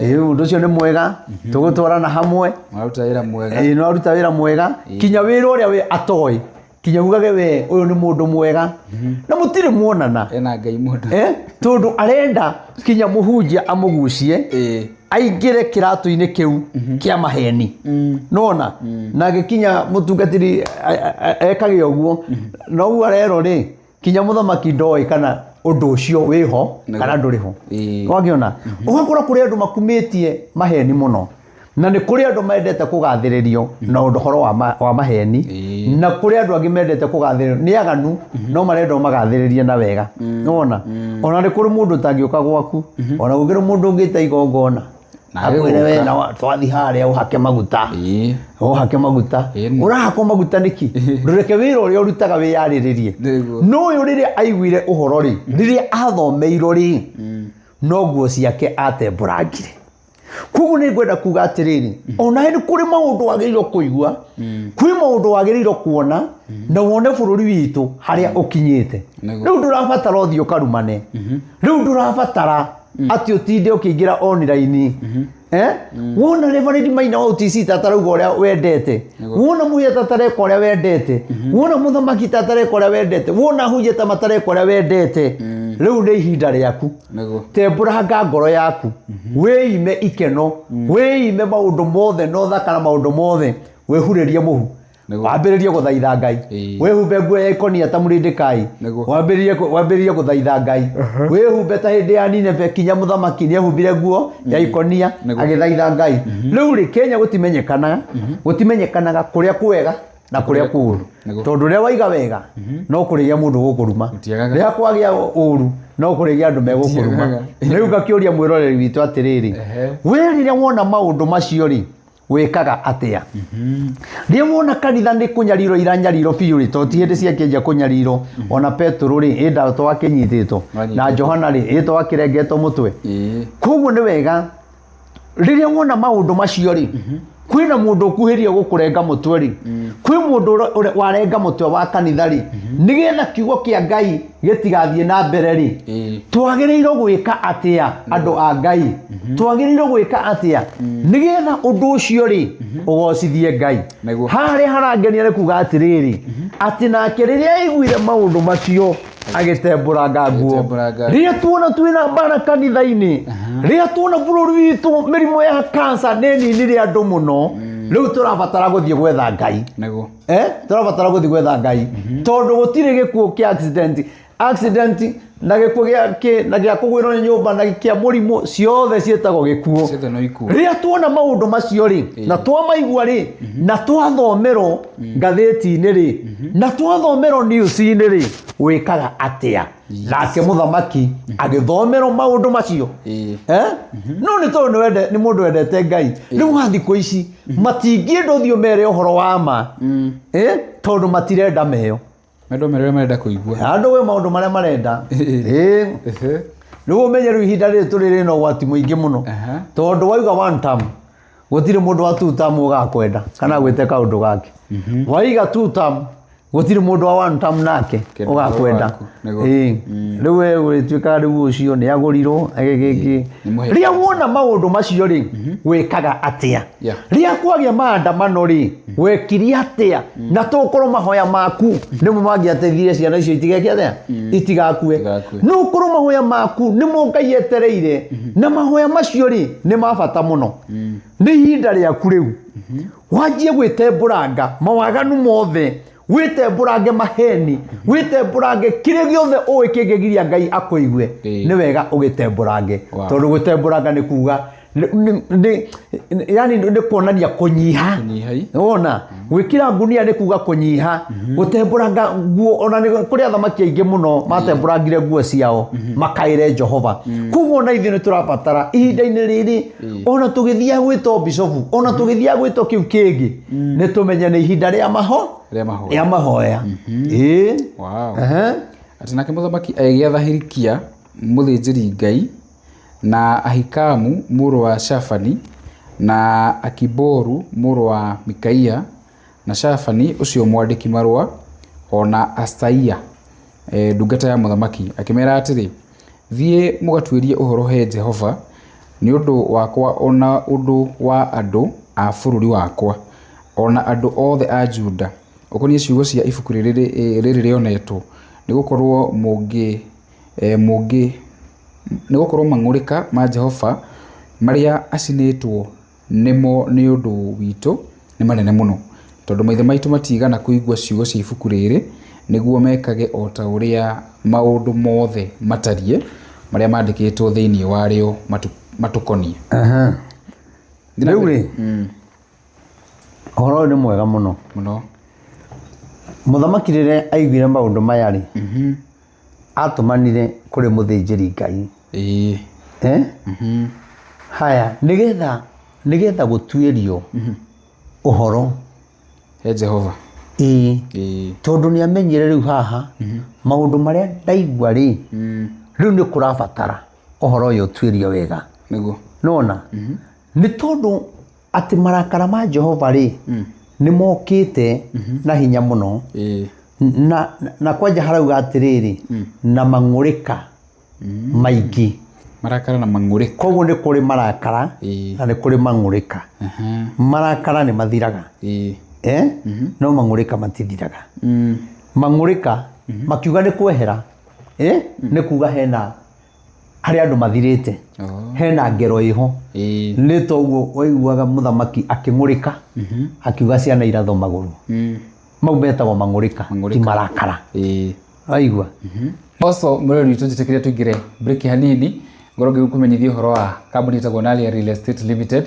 Ũndũ ũcio nĩ mwega, tũgũtwarana hamwe. Maruta wĩra mwega. Nĩ waruta wĩra mwega, kinya wĩra ũrĩa we atoĩ, kinya ugage we ũyũ nĩ mũndũ mwega, na mũtirĩ muonana. Ena Ngai mũndũ. Tondũ arenda kinya mũhunjia amũgucie aingĩre kĩratũ-inĩ kĩu kĩa maheni. Nona na gĩkinya mũtungatĩri ekage ũguo, na ũguo arerwo rĩ, kinya mũthamaki ndoĩ kana ũndũ ũcio wĩho kana ndũrĩ ho. Wakĩona, ũgakora kũrĩ andũ makumĩtie maheni mũno, na nĩ kũrĩ andũ mendete kũgathĩrĩrio na ũndũ ũhoro wa maheni, na kũrĩ andũ angĩ mendete kũgathĩrĩrio nĩ aganu, no marenda ũmagathĩrĩrie na wega. Nĩwona, ona nĩ kũrĩ mũndũ ũtangĩũka gwaku, ona gũkĩrĩ mũndũ ũngĩta igongona Na akwĩre we agĩgũka. na twathiĩ harĩa ũhake maguta, ũhake maguta. Ũrahakwo maguta nĩkĩ? Ndũreke wĩra ũrĩa ũrutaga wĩyarĩrĩrie. No ũyũ rĩrĩa aiguire ũhoro rĩ, rĩrĩa athomeirwo rĩ, no nguo ciake atembũrangire. Koguo nĩ ngwenda kuga atĩrĩrĩ, ona nĩ kũrĩ maũndũ wagĩrĩirwo kũigua, kwĩ maũndũ wagĩrĩirwo kuona na wone bũrũri witũ harĩa ũkinyĩte. Nĩguo. Rĩu ndũrabatara ũthiĩ ũkarumane, rĩu ndũrabatara atĩ ũtinde ũkĩingĩra online. Eh? Wona Reverend Maina wa UTC tatarauga ũrĩa wendete, wona Muya tatareka ũrĩa wendete, wona mũthamaki tatareka ũrĩa wendete, wona hunje ta matareka ũrĩa wendete, rĩu nĩ ihinda rĩaku. Nĩguo. Tembũranga ngoro yaku, wĩime ikeno, wĩime maũndũ mothe na ũthaka na maũndũ mothe, wĩhurĩrie mũhu, Nĩguo. wambĩrĩrie gũthaitha Ngai, Ĩĩ. wĩhumbe nguo ya ikonia ta mũrĩndĩkai, Nĩguo. wambĩrĩrie gũthaitha Ngai, wĩhumbe ta hĩndĩ ya Nineve kinya mũthamaki nĩehumbire nguo ya ikonia Nĩguo. agĩthaitha Ngai. Rĩu rĩ, Kenya gũtimenyekanaga, gũtimenyekanaga kũrĩa kwega na kũrĩa kũũru, Nĩguo. tondũ ũrĩa waiga wega no kũrĩgĩa mũndũ gũkũruma, Gũtiagaga. rĩrĩa kwagĩa ũru no kũrĩgĩa andũ megũkũruma. Gũtiagaga. Rĩu ngakĩũria mwĩroreri witũ atĩrĩrĩ, Ehe. we rĩrĩa wona maũndũ macio rĩ, wĩkaga atĩa? Rĩrĩa wona kanitha nĩ kũnyarirwo iranyarirwo biũ rĩ, tondũ ti hĩndĩ ciakĩanjia kũnyarirwo, ona Petero rĩ, ĩ to akĩnyitĩtwo, na Johana rĩ, ĩ to akĩrengetwo mũtwe. Ĩĩ. Koguo nĩ wega rĩrĩa wona maũndũ macio rĩ, kwĩna mũndũ ũkuhĩrĩirie gũkũrenga mũtwe rĩ, kwĩ mũndũ warenga mũtwe wa kanitha rĩ, nĩgetha kiugo kĩa Ngai gĩtigathiĩ na mbere rĩ, Ĩĩ. twagĩrĩirwo gwĩka atĩa andũ a Ngai? Twagĩrĩirwo gwĩka atĩa nĩgetha ũndũ ũcio rĩ ũgocithie Ngai? Nĩguo. Harĩa harangenia nĩ kuga atĩrĩrĩ, atĩ nake rĩrĩa aiguire maũndũ macio agĩtembũranga nguo. Agĩtembũranga. Rĩrĩa tuona twĩna mbara kanitha-inĩ, rĩrĩa tuona bũrũri witũ mĩrimũ ya kansa nĩ ninire andũ mũno, rĩu tũrabatara gũthiĩ gwetha Ngai. Nĩguo. Tũrabatara gũthiĩ gwetha Ngai, tondũ gũtirĩ gĩkuũ kĩa accident na gĩkuũ gĩa kĩ na gĩa kũgwĩrwo nĩ nyũmba na kĩa mũrimũ, ciothe ciĩtagwo gĩkuũ. Ciothe no ikuũ. Rĩrĩa tuona maũndũ macio rĩ, na twamaigua rĩ, na twathomerwo ngathĩti-inĩ rĩ, na twathomerwo news-inĩ rĩ, wĩkaga atĩa? Nake mũthamaki agĩthomerwo maũndũ macio. Ĩĩ. No nĩ tondũ nĩ mũndũ wendete Ngai. Rĩu wa thikũ ici matingĩenda ũthiĩ ũmere ũhoro wa ma, tondũ matirenda meo. Andũ mere ũrĩa marenda kũigua. Andũ we maũndũ marĩa marenda. Ĩĩ. Ĩĩ. Rĩu ũmenye rĩu ihinda rĩrĩ tũrĩ rĩna ũgwati mũingĩ mũno. Aha. Tondũ wauga one term, gũtirĩ mũndũ wa two term ũgakwenda kana gwĩte kaũndũ gake. Waiga two term, gũtirĩ mũndũ wa one term nake Kĩndũ ũgakwenda. waku, nĩguo. Ĩĩ. Rĩu we ũrĩtuĩkaga rĩu ũcio nĩ agũrirwo agĩgĩkĩ. Nĩ mũhe Rĩrĩa wona maũndũ macio rĩ, wĩkaga atĩa? Yeah. Rĩrĩa kwagĩa maandamano rĩ, wekire atĩa? Na tũkorwo mahoya maku nĩmo mangĩateithirie ciana icio itigeke atĩa? Itigakue. Itigakue. No ũkorwo mahoya maku nĩmo Ngai etereire, na mahoya macio rĩ nĩ ma bata mũno. Nĩ ihinda rĩaku rĩu wanjie gwĩtembũranga mawaganu mothe, wĩtembũrange maheni, wĩtembũrange kĩrĩa gĩothe ũĩ kĩngĩgiria Ngai akũigue. Ĩĩ. Nĩ wega ũgĩtembũrange, Wow. tondũ gwĩtembũranga nĩ kuga yani nĩ kuonania kũnyiha. Kũnyiha, ĩ. Wona gwĩkĩra ngunia nĩ kuga kũnyiha, gũtembũranga nguo, ona nĩ kũrĩ athamaki aingĩ mũno matembũrangire nguo ciao makaĩre Jehova. Koguo ona ithuĩ nĩ tũrabatara ihinda-inĩ rĩrĩ, ona tũgĩthiaga gwĩtwo bishofu, ona tũgĩthiaga gwĩtwo kĩu kĩngĩ, nĩ tũmenye nĩ ihinda rĩa maho Rĩa mahoya. rĩa mahoya. Ĩĩ. Wow. Ehe. Atĩ nake mũthamaki agĩatha Hilikia mũthĩnjĩri Ngai na Ahikamu mũrũ wa Shafani na Akiboru mũrũ wa Mikaia na Shafani ũcio mwandĩki marũa o na Asaia ndungata ya mũthamaki, akĩmera atĩrĩ, thiĩ mũgatuĩrie ũhoro he Jehova nĩ ũndũ wakwa o na ũndũ wa andũ a bũrũri wakwa o na andũ othe a Juda, ũkoniĩ ciugo cia ibuku rĩrĩ rĩonetwo, nĩgũkorwo nĩgũkorwo mang'ũrĩka ma Jehova marĩa acinĩtwo nĩmo nĩ ũndũ witũ nĩ manene mũno, tondũ maithe maitũ matiigana kũigua ciugo cia ibuku rĩrĩ nĩguo mekage o ta ũrĩa maũndũ mothe matariĩ marĩa mandĩkĩtwo thĩinĩ warĩo matũkoniĩ. Rĩu rĩ, ũhoro ũyũ nĩ mwega mũno. Mũno. Mũthamaki rĩrĩa aiguire maũndũ maya rĩ, atũmanire kũrĩ mũthĩnjĩri Ngai. Ĩĩ. Haya, nĩgetha gũtuĩrio ũhoro He Jehova. Ĩĩ. Ĩĩ. Tondũ nĩ amenyire rĩu haha maũndũ marĩa ndaigua rĩ, rĩu nĩ kũrabatara ũhoro ũyũ ũtuĩrio wega. Nĩguo. Nĩwona? Nĩ tondũ atĩ marakara ma Jehova rĩ, nĩ mokĩte na hinya mũno. Na kwanja harauga atĩrĩrĩ, na mang'ũrĩka maingĩ. Marakara na mang'ũrĩka. Koguo nĩ kũrĩ marakara na nĩ kũrĩ mang'ũrĩka. Marakara nĩ mathiraga. No mang'ũrĩka matithiraga. Mang'ũrĩka makiuga nĩ kwehera, nĩ kuga hena harĩ andũ mathirĩte. Hena ngero ĩho. Nĩ toguo waiguaga mũthamaki akĩng'ũrĩka, akiuga ciana irathwo magũrũ. Mau metagwo mang'ũrĩka, ti marakara. Waigua? Also, mwĩrori witũ njĩtĩkĩria tũingĩre break hanini, ngorwo ngĩkũmenyithia ũhoro wa kambuni ĩtagwo Nalia Real Estate Limited.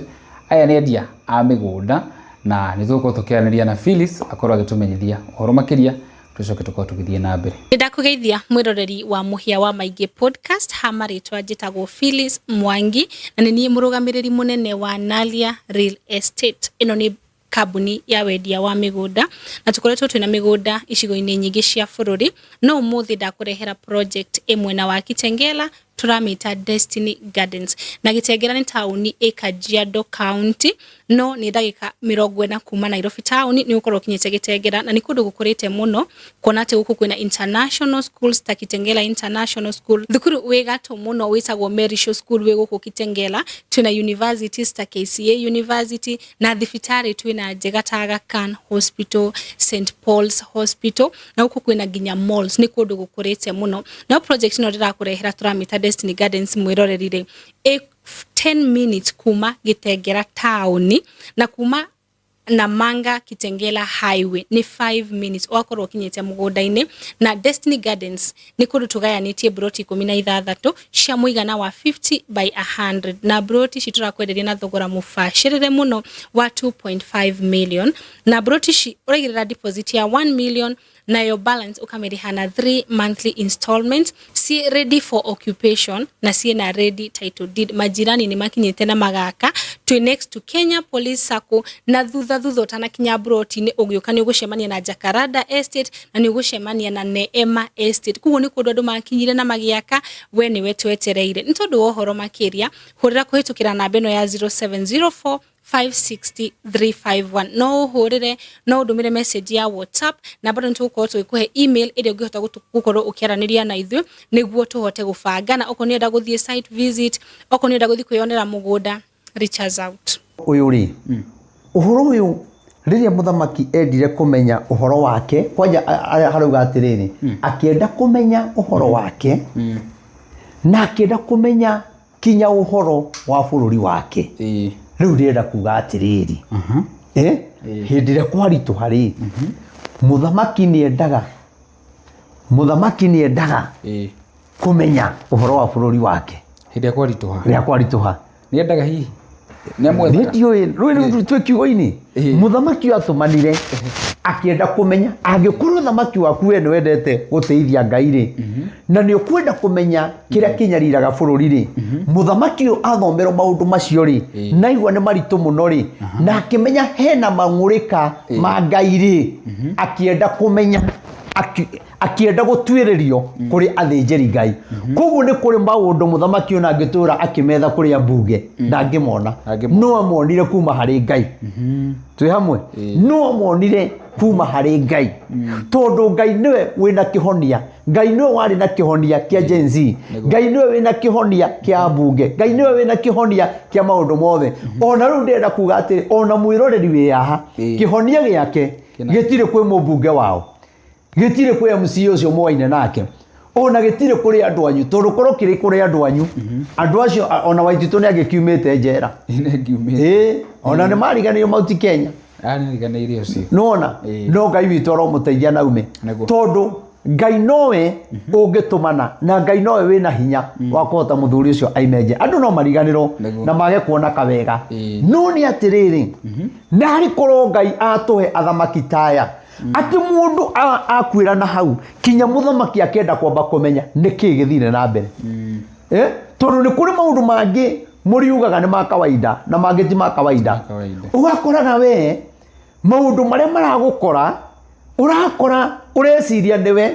Aya nĩ endia a mĩgũnda na nĩ tũgũkorwo tũkĩaranĩria na Phyllis akorwo agĩtũmenyithia ũhoro makĩria, tũcoke tũkorwo tũgĩthiĩ na mbere. Nĩndakũgeithia mwĩroreri wa Mũhĩa wa Maingĩ podcast, ha marĩtwa njĩtagwo Phyllis Mwangi na nĩ niĩ mũrũgamĩrĩri mũnene wa Nalia Real Estate. Ĩno nĩ kambuni ya wendia wa mĩgũnda na tũkoretwo twĩna mĩgũnda icigo-inĩ nyingĩ cia bũrũri, no ũmũthĩ ndakũrehera project ĩ mwena wa Kitengela, tũramĩta Destiny Gardens. Na Kitengela nĩ taũni ĩ Kajiado County, no nĩ ndagĩka 40 kuma Nairobi taũni nĩ ũgũkorwo ũkinyĩte Kitengela, na nĩ kũndũ gũkũrĩte mũno kuona atĩ gũkũ kwĩna international schools ta Kitengela International School, thukuru wĩ gatũ mũno wĩtagwo Merishaw School wĩ gũkũ Kitengela, twĩna universities ta KCA University, na thibitarĩ twĩna njega ta Aga Khan Hospital, St Paul's Hospital, na gũkũ kwĩna nginya malls, nĩ kũndũ gũkũrĩte mũno. No project ĩno ndĩrakũrehera tũramĩta Destiny Gardens mwĩroreri rĩ, ĩ 10 minutes kuma Gĩtengera taũni na kuma Namanga Kitengela Highway nĩ 5 minutes ũgakorwo ũkinyĩte mũgũnda-inĩ. Na Destiny Gardens nĩ kũndũ tũgayanĩtie mburoti 16 cia mũigana wa 50 by 100, na mburoti ici tũrakwenderia na thogora mũbacĩrĩre mũno wa 2.5 million, na mburoti ici ũraigĩrĩra deposit ya 1 million nayo balance ũkamĩrĩha na 3 monthly installments. Ciĩ ready for occupation na ciĩna ready title deed. Majirani nĩ makinyĩte na magaka. Twĩ next to Kenya Police Sacco, na thutha thutha ũtanakinya mburoti-inĩ ũgĩũka nĩ ũgũcemania na Jacaranda Estate na nĩ ũgũcemania na Neema Estate. Koguo nĩ kũndũ andũ makinyire na magĩaka, we nĩwe twetereire. Nĩ tondũ wa ũhoro makĩria, hũrĩra kũhĩtũkĩra namba ĩno ya 0704 560 351. No ũhũrĩre, no ũndũmĩre message ya WhatsApp, na bado nĩtũgũkorwo tũgĩkũhe email ĩrĩa ũngĩhota gũkorwo ũkĩaranĩria na ithuĩ nĩguo tũhote gũbanga, na okorwo nĩ ũrenda gũthiĩ site visit, okorwo nĩ ũrenda gũthiĩ kwĩyonera mũgũnda, reach us out. Ũyũ rĩ, ũhoro ũyũ rĩrĩa mũthamaki endire kũmenya ũhoro wake, kwanja harauga atĩrĩrĩ, akĩenda kũmenya ũhoro wake na akĩenda kũmenya kinya ũhoro wa bũrũri wake. Rĩu ndĩrenda kuga atĩrĩrĩ, hĩndĩ ĩrĩa kwaritũha rĩ, mũthamaki nĩendaga kũmenya ũhoro wa bũrũri wake. Hĩndĩ ĩrĩa kwaritũha. Rĩrĩa kwaritũha. Nĩendaga hihi? Nĩamwethaga? Ndiũĩ, rĩu twĩ kiugo-inĩ. Mũthamaki ũyũ atũmanire akĩenda kũmenya, angĩkorwo thamaki waku we nĩwendete gũteithia Ngai rĩ, na nĩ ũkwenda kũmenya kĩrĩa kĩnyariraga bũrũri rĩ, mũthamaki ũyũ athomerwo maũndũ macio rĩ, na aigua nĩ maritũ mũno rĩ, na akĩmenya hena mang'ũrĩka ma Ngai rĩ, akĩenda kũmenya, akĩenda gũtuĩrĩrio kũrĩ athĩnjĩri Ngai. Koguo nĩ kũrĩ maũndũ mũthamaki ũyũ angĩtũra akĩmetha kũrĩ ambunge, ndangĩmona. No amonire kuma harĩ Ngai. Twĩ hamwe? No amonire kuma harĩ Ngai. Tondũ Ngai nĩwe wĩna kĩhonia. Ngai nĩwe warĩ na kĩhonia kĩa Gen Z. Ngai nĩwe wĩna kĩhonia kĩa ambunge. Ngai nĩwe wĩna kĩhonia kĩa maũndũ mothe. Ona rĩu ndĩrenda kuga atĩrĩ, ona mwĩroreri wĩ haha, kĩhonia gĩake gĩtirĩ kwĩ mũmbunge wao, gĩtirĩ kwĩ MC ũcio mwaine nake, ona gĩtirĩ kũrĩ andũ anyu, tondũ korwo kĩrĩ kũrĩ andũ anyu, andũ acio ona Waititũ nĩ angĩkiumĩte njera. Ona nĩ mariganĩirwo Mount Kenya. Nĩariganĩire ũcio. Nĩwona? No Ngai witũ aromũteithia na aume. Tondũ Ngai nowe ũngĩtũmana na Ngai nowe wĩna hinya wa kũhota mũthuri ũcio aime nja. Andũ no mariganĩrwo na mage kuona kawega. No nĩ atĩrĩrĩ, narĩ korwo Ngai atũhe athamaki taya, atĩ mũndũ akuĩra na hau kinya mũthamaki akĩenda kwamba kũmenya nĩkĩ gĩthire na mbere. Tondũ nĩ kũrĩ maũndũ mangĩ mũriugaga nĩ ma kawaida na mangĩ ti ma kawaida. Ũgakoraga we maũndũ marĩa maragũkora, ũrakora ũreciria nĩwe,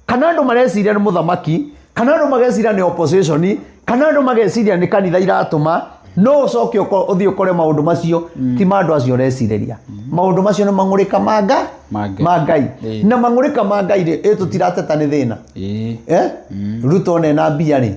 kana andũ mareciria nĩ mũthamaki, kana andũ mageciria nĩ opposition, kana andũ mageciria nĩ kanitha iratũma, No ũcoke ũthiĩ ũkore maũndũ macio ti ma andũ acio ũrecirĩria. Maũndũ macio nĩ mang'ũrĩka ma Ma Ngai. ma Ngai. Ĩĩ. Na mang'ũrĩka ma Ngai rĩ, ĩ tũtirateta nĩ thĩna. Ĩĩ. Ruto ona ena mbia rĩ,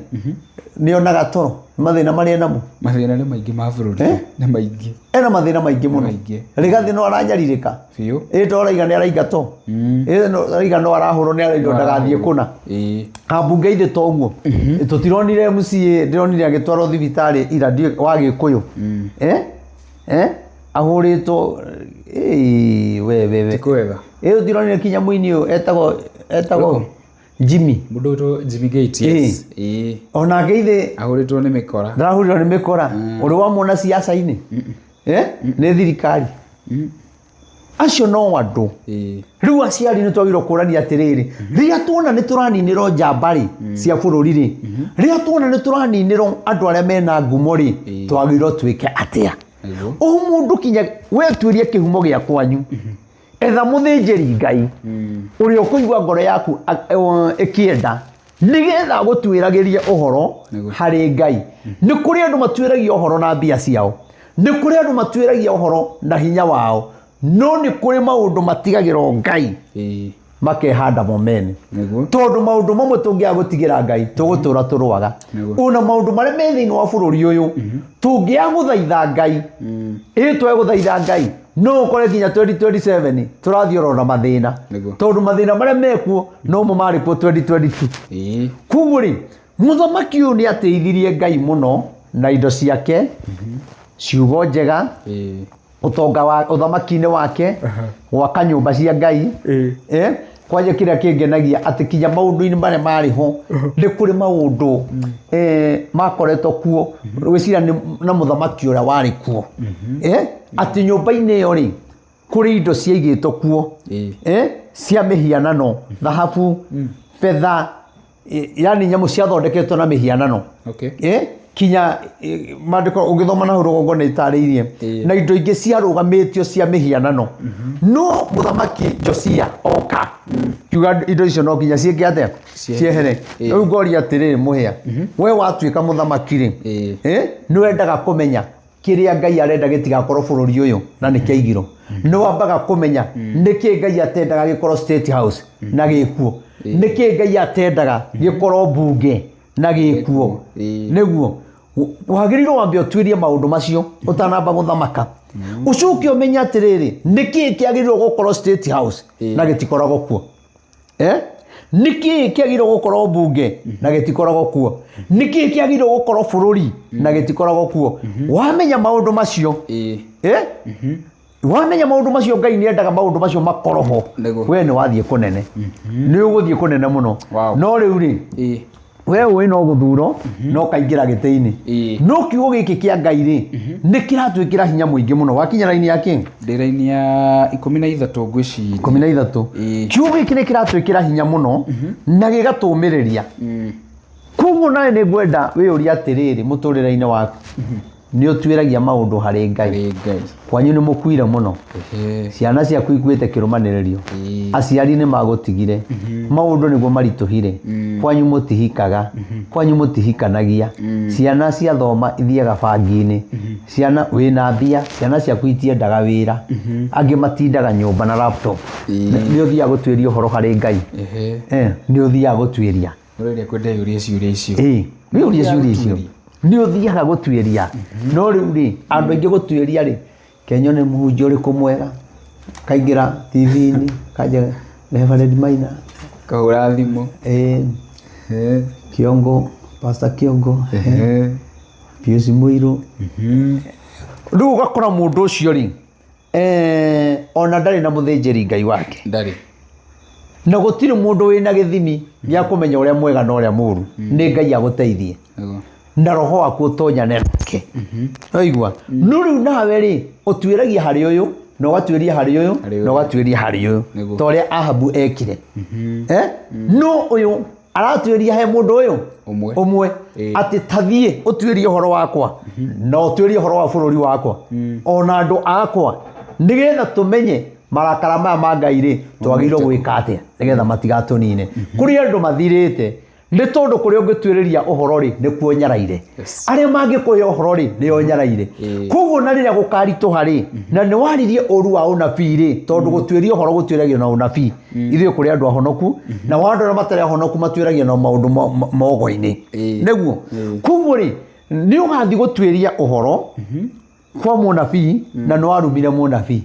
nĩ onaga toro, nĩ mathĩna marĩa enamo. Mathĩna nĩ maingĩ ma bũrũri. Nĩ maingĩ. Ena mathĩna maingĩ mũno. Maingĩ. Rigathĩ no aranyarirĩka. Biũ. Ĩ to araiga nĩ araingatwo. Ĩ no araiga no arahũrwo nĩ araigwo ndagathiĩ kũna. Ĩĩ. Ambunge ithe to ũguo. Tũtironire MCA, ndĩronire agĩtwarwo thibitarĩ ira ndiũĩ wa Gĩkũyũ. Ahũrĩtwo ĩĩ we we we. Ti kwega. Ĩ tũtironire kinya mũini ũyũ etagwo Jimmy. Mũndũ wĩtwo Jimmy Gates. Yes. Ĩĩ. Onake ithe Ahũrĩtwo nĩ mĩkora. ndarahũrirwo nĩ mĩkora. Ũrĩ wamwona siasa-inĩ? Nĩ thirikari. Acio no andũ. Rĩu aciari nĩ twagĩrĩirwo kũrania atĩrĩrĩ, rĩrĩa tuona nĩ tũraninĩrwo njamba rĩ cia bũrũri rĩ, rĩrĩa tuona nĩ tũraninĩrwo andũ arĩa mena ngumo rĩ, twagĩrĩirwo twĩke atĩa? O mũndũ kinya we tuĩrie kĩhumo gĩa kwanyu, etha mũthĩnjĩri Ngai ũrĩa ũkũigua ngoro yaku ĩkĩenda, nĩgetha agũtuĩragĩrie ũhoro harĩ Ngai. Nĩ kũrĩ andũ matuĩragia ũhoro na mbia ciao, nĩ kũrĩ andũ matuĩragia ũhoro na hinya wao, no nĩ kũrĩ maũndũ matigagĩrwo Ngai makehanda mo mene. Tondũ maũndũ mamwe tũngĩaga gũtigĩra Ngai tũgũtũra tũrũaga. Ona maũndũ marĩa me thĩinĩ wa bũrũri ũyũ tũngĩaga gũthaitha Ngai, ĩ twage gũthaitha Ngai no ũkore nginya 2027 tũrathiĩ oro na mathĩna. Tondũ mathĩna marĩa mekuo no mo marĩ kuo 2022. Koguo rĩ, mũthamaki ũyũ nĩ ateithirie Ngai mũno na indo ciake, ciugo njega, ũtonga wa ũthamaki-inĩ wake, gwaka nyũmba cia Ngai. Kwanja kĩrĩa kĩngenagia atĩ kinya maũndũ-inĩ marĩa marĩ ho nĩ kũrĩ maũndũ makoretwo kuo, gwĩciria na mũthamaki ũrĩa warĩ kuo. Atĩ nyũmba-inĩ ĩyo rĩ, kũrĩ indo ciaigĩtwo kuo, cia mĩhianano, thahabu, betha, yani nyamũ ciathondeketwo na mĩhianano. Kinya maandĩko ũngĩthoma na hau rũgongo nĩ ĩtarĩirie, na indo ingĩ ciarũgamĩtio cia mĩhianano. No mũthamaki Josia oka kiuga indo icio no nginya ciĩke atĩa? Ciehere. Rĩu ngoria atĩrĩrĩ mũhĩa, we watuĩka mũthamaki rĩ, nĩ wendaga kũmenya kĩrĩa Ngai arenda gĩtigakorwo bũrũri ũyũ na nĩ kĩaigirwo. Nĩ wambaga kũmenya nĩkĩ Ngai atendaga gĩkorwo State House na gĩkuo, nĩkĩ Ngai atendaga gĩkorwo mbunge na gĩkuo. Nĩguo wagĩrĩirwo wambe ũtuĩrie maũndũ macio ũtanamba gũthamaka. Ũcoke ũmenye atĩrĩrĩ, nĩkĩ kĩagĩrĩirwo gũkorwo State House na gĩtikoragwo kuo. Nĩkĩ kĩagĩrĩirwo gũkorwo mbunge na gĩtikoragwo kuo. Nĩkĩ kĩagĩrĩirwo gũkorwo bũrũri na gĩtikoragwo kuo. Wamenya maũndũ macio, wamenya maũndũ macio Ngai nĩ endaga maũndũ macio makorwo ho, we nĩ wathiĩ kũnene. Nĩ ũgũthiĩ kũnene mũno. No rĩu rĩ, we ũĩ no gũthuro no kaingĩra gĩtĩ-inĩ. No kiugo gĩkĩ kĩa Ngai rĩ, nĩ kĩratwĩkĩra hinya mũingĩ mũno. Wakinya raini ya kĩ? Ndĩ raini ya 13 ngwĩciria. 13. Kiugo gĩkĩ nĩ kĩratwĩkĩra hinya mũno na gĩgatũmĩrĩria. Koguo nawe nĩ ngwenda wĩyũrie atĩrĩrĩ mũtũrĩre-inĩ waku, nĩ ũtuĩragia maũndũ harĩ Ngai. Kwanyu nĩ mũkuire mũno, ciana ciaku ikuĩte kĩrũmanĩrĩrio, aciari nĩ magũtigire, maũndũ nĩguo maritũhire, kwanyu mũtihikaga, kwanyu mũtihikanagia, ciana ciathoma ithiaga bangi-inĩ, ciana wĩna mbia, ciana ciaku itiendaga wĩra, angĩ matindaga nyũmba na laptop. Nĩ ũthiaga gũtuĩria ũhoro harĩ Ngai. Nĩ ũthiaga gũtuĩria. Ũrĩa kwenda yũrie ciũria icio. Wĩyũrie ciũria icio. Nĩ ũthiaga gũtuĩria. No rĩu rĩ, andũ aingĩ gũtuĩria rĩ, Kenya nĩ mũhunjia ũrĩkũ mwega, kaingĩra TV-inĩ, kanjia Reverend Maina. Kahũra thimũ. Kiongo, Pastor Kiongo. Pius Mũirũ. Rĩu ũgakora mũndũ ũcio rĩ, ona ndarĩ na mũthĩnjĩri Ngai wake. Ndarĩ. Na gũtirĩ mũndũ wĩna gĩthimi gĩa kũmenya ũrĩa mwega na ũrĩa mũũru. Nĩ Ngai agũteithie. Na roho waku ũtonyane nake. Waigua? No rĩu nawe rĩ, ũtuĩragia harĩ ũyũ, na ũgatuĩria harĩ ũyũ, na ũgatuĩria harĩ ũyũ. Ta ũrĩa Ahabu ekire. No ũyũ aratuĩria he mũndũ ũyũ ũmwe atĩ tathiĩ ũtuĩrie ũhoro wakwa na ũtuĩrie ũhoro wa bũrũri wakwa ona andũ akwa, nĩgetha tũmenye marakara maya ma Ngai rĩ, twagĩrĩirwo gwĩka atĩa nĩgetha matigatũnine. Kũrĩ andũ mathirĩte Nĩ tondũ kũrĩa ũngĩtuĩrĩria ũhoro rĩ, nĩkuo nyaraire. Yes. Arĩa mangĩkũhe ũhoro rĩ, nĩo nyaraire. Koguo na rĩrĩa gũkaritũha rĩ, na nĩ waririe ũru wa ũnabii rĩ, tondũ gũtuĩria ũhoro gũtuĩragio na ũnabii. Ithuĩ kũrĩ andũ ahonoku, na wa andũ arĩa matarĩ ahonoku matuĩragia na maũndũ mogo-inĩ. Nĩguo. Koguo rĩ, nĩ ũgathiĩ gũtuĩria ũhoro kwa mũnabii na nĩ warumire mũnabii.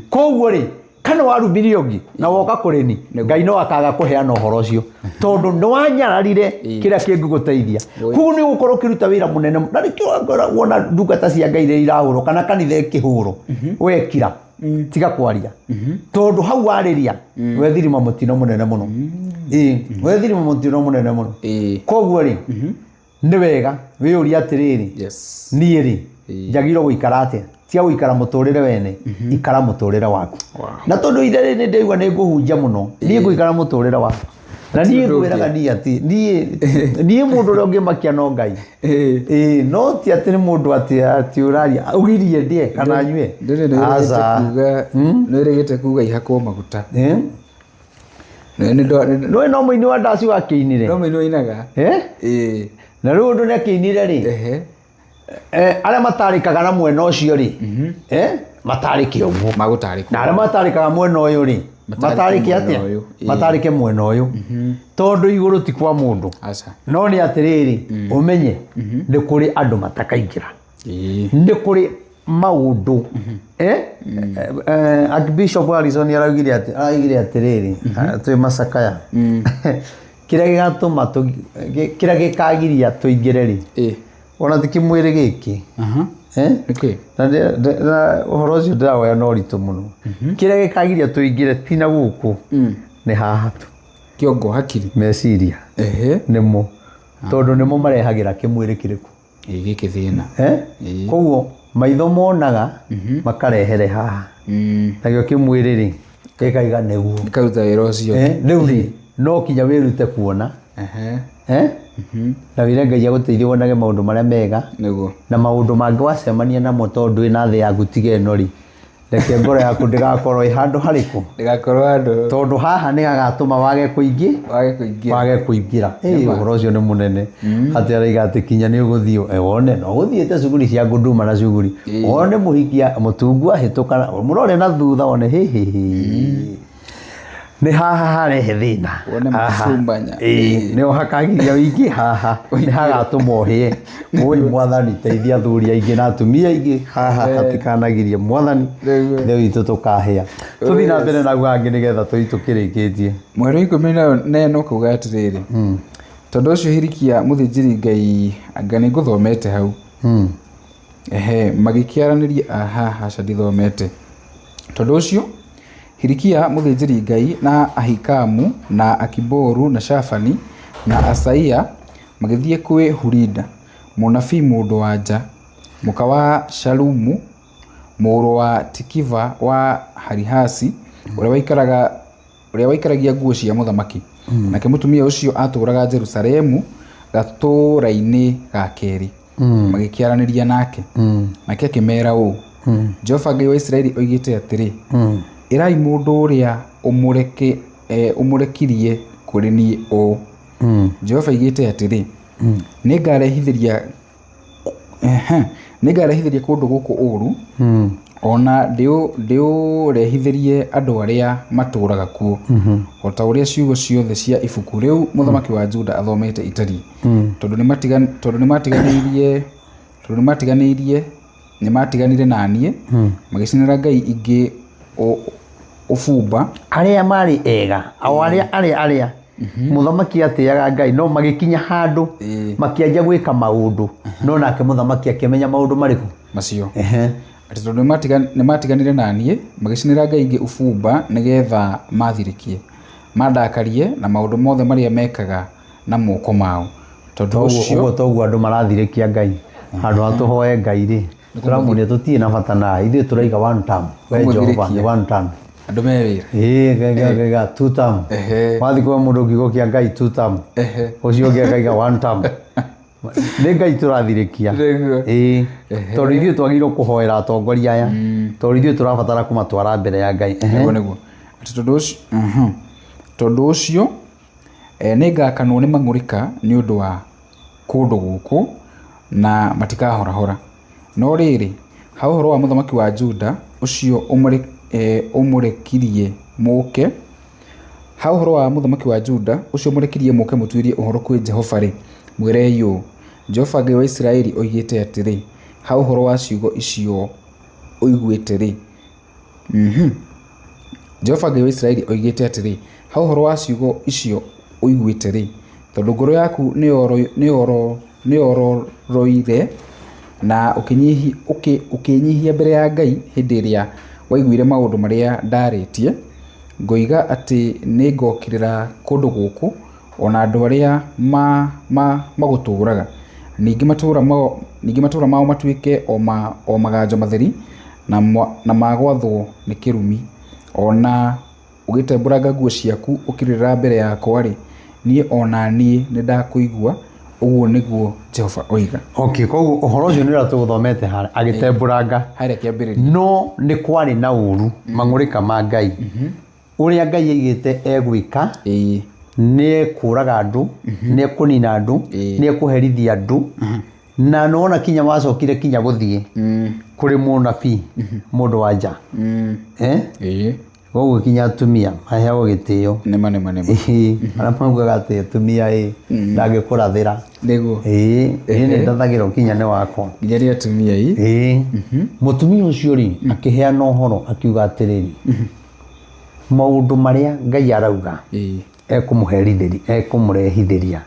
Koguo rĩ, kana warumire ũngĩ na woka kũrĩ ni, Ngai no akaga kũheana ũhoro ũcio tondũ nĩ wanyararire kĩrĩa kĩngĩgũteithia. Koguo nĩ ũgũkorwo ũkĩruta wĩra mũnene, na nĩkĩo wona ndungata cia Ngai rĩrĩa irahũrwo kana kanitha ĩkĩhũrwo, wekira tiga kwaria, tondũ hau warĩria wethirima mũtino mũnene mũno. Ĩĩ, wethirima mũtino mũnene mũno. Koguo rĩ, nĩ wega wĩyũrie atĩrĩrĩ, Yes. niĩ rĩ, njagĩrĩirwo gũikara atĩa? Tiga gũikara mũtũrĩre wene, ikara mũtũrĩre waku. Wow. Na tondũ ithe rĩ, nĩ ndĩraigua nĩ ngũhunjia mũno, niĩ ngũikara mũtũrĩre waku. Na niĩ ũndũ ngwĩraga niĩ atĩ, niĩ mũndũ ũrĩa ũngĩmakia no Ngai. Ĩĩ, no ti atĩ nĩ mũndũ atĩ ũraria, ũgirie ndĩe kana nyue. Ndĩrĩ nĩ Aca. wĩrĩgĩte kuga ihakwo maguta. Ĩ? Nĩ Nĩũĩ no mũini wa ndaci wakĩinire? no mũini wainaga. Ĩ? Ĩĩ. Na rĩu ũndũ nĩ akĩinire rĩ, Ehe. Arĩa matarĩkaga na mwena ũcio rĩ, matarĩke ũguo. Magũtarĩkwo. Na arĩa matarĩkaga mwena ũyũ rĩ, Matarĩke matarĩke mwena atĩa? ũyũ, ĩĩ. Matarĩke mwena ũyũ. Tondũ igũrũ ti kwa mũndũ. Aca. No nĩ atĩrĩrĩ, ũmenye nĩ kũrĩ andũ matakaingĩra. Ĩĩ. Nĩ kũrĩ maũndũ. Archbishop Harrison araugire atĩ, araugire atĩrĩrĩ, twĩ macakaya. Kĩrĩa gĩgatũma kĩrĩa gĩkagiria tũingĩre rĩ, ona ti kĩmwĩrĩ gĩkĩ. Nĩkĩ? Na na ũhoro ũcio ndĩrawoya na ũritũ mũno. Kĩrĩa gĩkagiria tũingĩre ti na gũkũ, nĩ haha tu. Kĩongo hakiri. Meciria. Nĩmo. Tondũ nĩmo marehagĩra kĩmwĩrĩ kĩrĩkũ. Ĩĩ, gĩkĩ thĩna. Koguo maitho monaga makarehere haha. Nakĩo kĩmwĩrĩ rĩ, gĩkaiga nĩguo. Gĩkaruta wĩra ũcio. Rĩu rĩ, no kinya wĩrute kuona. Na wĩre Ngai agũteithie wonage maũndũ marĩa mega. Nĩguo. Na maũndũ mangĩ wacemania namo tondũ ndwĩ na thĩ yaku tiga ĩno rĩ, reke ngoro yaku ndĩgakorwo ĩ handũ harĩkũ? Ndĩgakorwo handũ. Tondũ haha nĩ hagatũma wage kũingĩ. Wage kũingĩra. Wage kũingĩra. Ĩĩ, ũhoro ũcio nĩ mũnene. Atĩ araiga atĩ kinya nĩ ũgũthiĩ, wone, no ũthiĩte cuguri cia ngũnduma na cuguri. Wone mũhikia mũtungu ahĩtũka, mũrore na thutha wone hĩ, hĩ, hĩ. Nĩ haha harehe thĩna. Wone Haha. mũcumbanya. Ĩĩ, nĩho hakagiria wĩingĩ haha. Nĩ hagatũma ũhĩe. Oi mwathani, teithia athuri aingĩ na atumia aingĩ haha hatikanagirie mwathani. Nĩguo. Ithe witũ tũkahĩa. Tũthiĩ na mbere na hangĩ nĩgetha tũthiĩ tũkĩrĩkĩtie. Mweri wa ikũmi na ĩna ũkauga atĩrĩrĩ, tondũ ũcio Hilikia mũthĩnjĩri Ngai, anga nĩ ngũthomete hau. Ehe, magĩkĩaranĩria, aha, aca ndithomete. Tondũ ũcio Hilikia mũthĩnjĩri Ngai na Ahikamu na Akiboru na Shafani na Asaia magĩthiĩ kwĩ Hulida mũnabii mũndũ wa nja, mũka wa Shalumu mũrũ wa Tikiva wa Harihasi, ũrĩa waikaragia nguo cia mũthamaki. Nake mũtumia ũcio atũũraga Jerusalemu gatũũra-inĩ ga kerĩ. Magĩkĩaranĩria nake. Nake akĩmeera ũũ, Jehova Ngai wa Isiraeli oigĩte atĩrĩ, ĩrai mũndũ ũrĩa ũmũrekirie kũrĩ niĩ ũũ, Jehova oigĩte atĩrĩ, nĩngarehithĩria kũndũ gũkũ ũũru, ona ndĩũrehithĩrie andũ arĩa matũũraga kuo, o ta ũrĩa ciugo ciothe cia ibuku rĩu mũthamaki wa Juda athomete itariĩ. Tondũ nĩmatiganire na niĩ, magĩcinĩra ngai ingĩ ũbumba. Arĩa marĩ ega, o arĩa, arĩa, arĩa. Mũthamaki atĩaga Ngai, no magĩkinya handũ, makĩanjia gwĩka maũndũ, no nake mũthamaki akĩmenya maũndũ marĩkũ? Macio. Atĩ tondũ nĩmatiganire na niĩ, magĩcinĩra ngai ingĩ ũbumba nĩgeetha mathirĩkie, mandakarie na maũndũ mothe marĩa mekaga na moko mao. Tondũ ũcio Ũguo toguo andũ marathirĩkia Ngai. Handũ ha tũhoe Ngai rĩ, tũramuonia tũtirĩ na bata nawe, ithuĩ tũraiga one term. We Jehova, nĩ one term. Andũ me wĩra. Ĩĩ, Ngai, Ngai, Ngai, Ngai, two term. Wathiĩ kũhe mũndũ kiugo kĩa Ngai two term. Ũcio ũngĩ akaiga one term. Nĩ Ngai tũrathirĩkia. Nĩguo. Ĩĩ. Tondũ ithuĩ twagĩrĩirwo kũhoera atongoria aya. Tondũ ithuĩ tũrabatara kũmatwara mbere ya Ngai. Nĩguo, nĩguo. Atĩ tondũ ũcio, tondũ ũcio, Nĩngakanwo nĩ mang'ũrĩka nĩ ũndũ wa kũndũ gũkũ, na matikahorahora. No rĩrĩ, ha ũhoro wa mũthamaki wa Juda, ũcio ũmũrekirie mũũke, ha ũhoro wa mũthamaki wa Juda, ũcio ũmũrekirie mũũke mũtuĩrie ũhoro kwĩ Jehova-rĩ, mwĩrei ũũ, Jehova Ngai wa Isiraeli oigĩte atĩrĩ, ha ũhoro wa ciugo icio ũiguĩte-rĩ, Jehova Ngai wa Isiraeli oigĩte atĩrĩ, ha ũhoro wa ciugo icio ũiguĩte-rĩ, tondũ ngoro yaku nĩyororoire na ũkĩĩnyihia mbere ya Ngai hĩndĩ ĩrĩa waiguire maũndũ marĩa ndaarĩtie, ngoiga atĩ nĩngokĩrĩra kũndũ gũkũ, o na andũ arĩa magũtũũraga, ningĩ matũũra mao matuĩke o maganjo matheri, na magwathwo nĩ kĩrumi. O na ũgĩtembũranga nguo ciaku ũkĩrĩra mbere yakwa-rĩ, niĩ o na niĩ nĩndakũigua, ũguo nĩguo Jehova oiga. Okay, koguo ũhoro ũcio nĩ ũrĩa tũgũthomete harĩa agĩtembũranga Harĩa kĩambĩrĩria. No nĩ kwarĩ na ũru mang'ũrĩka ma Ngai ũrĩa Ngai aigĩte egwĩka, nĩ ekũraga andũ, nĩ ekũnina andũ, nĩ ekũherithia andũ, na nĩwona kinya wacokire kinya gũthiĩ kũrĩ mũnabii mũndũ wa nja. Koguo kinya atumia maheagwo gĩtĩo. Nĩma nĩma nĩma. Ĩĩ, arĩa maugaga atĩ atumia ĩ ndangĩkũrathĩra. Nĩguo. Ĩĩ, niĩ nĩ ndathagĩrwo kinya nĩ wakwa. Nginya nĩ atumia ĩ. Ĩĩ, mũtumia ũcio rĩ akĩheana ũhoro akiuga atĩrĩrĩ, maũndũ marĩa Ngai arauga ekũmũherithĩria, ekũmũrehithĩria,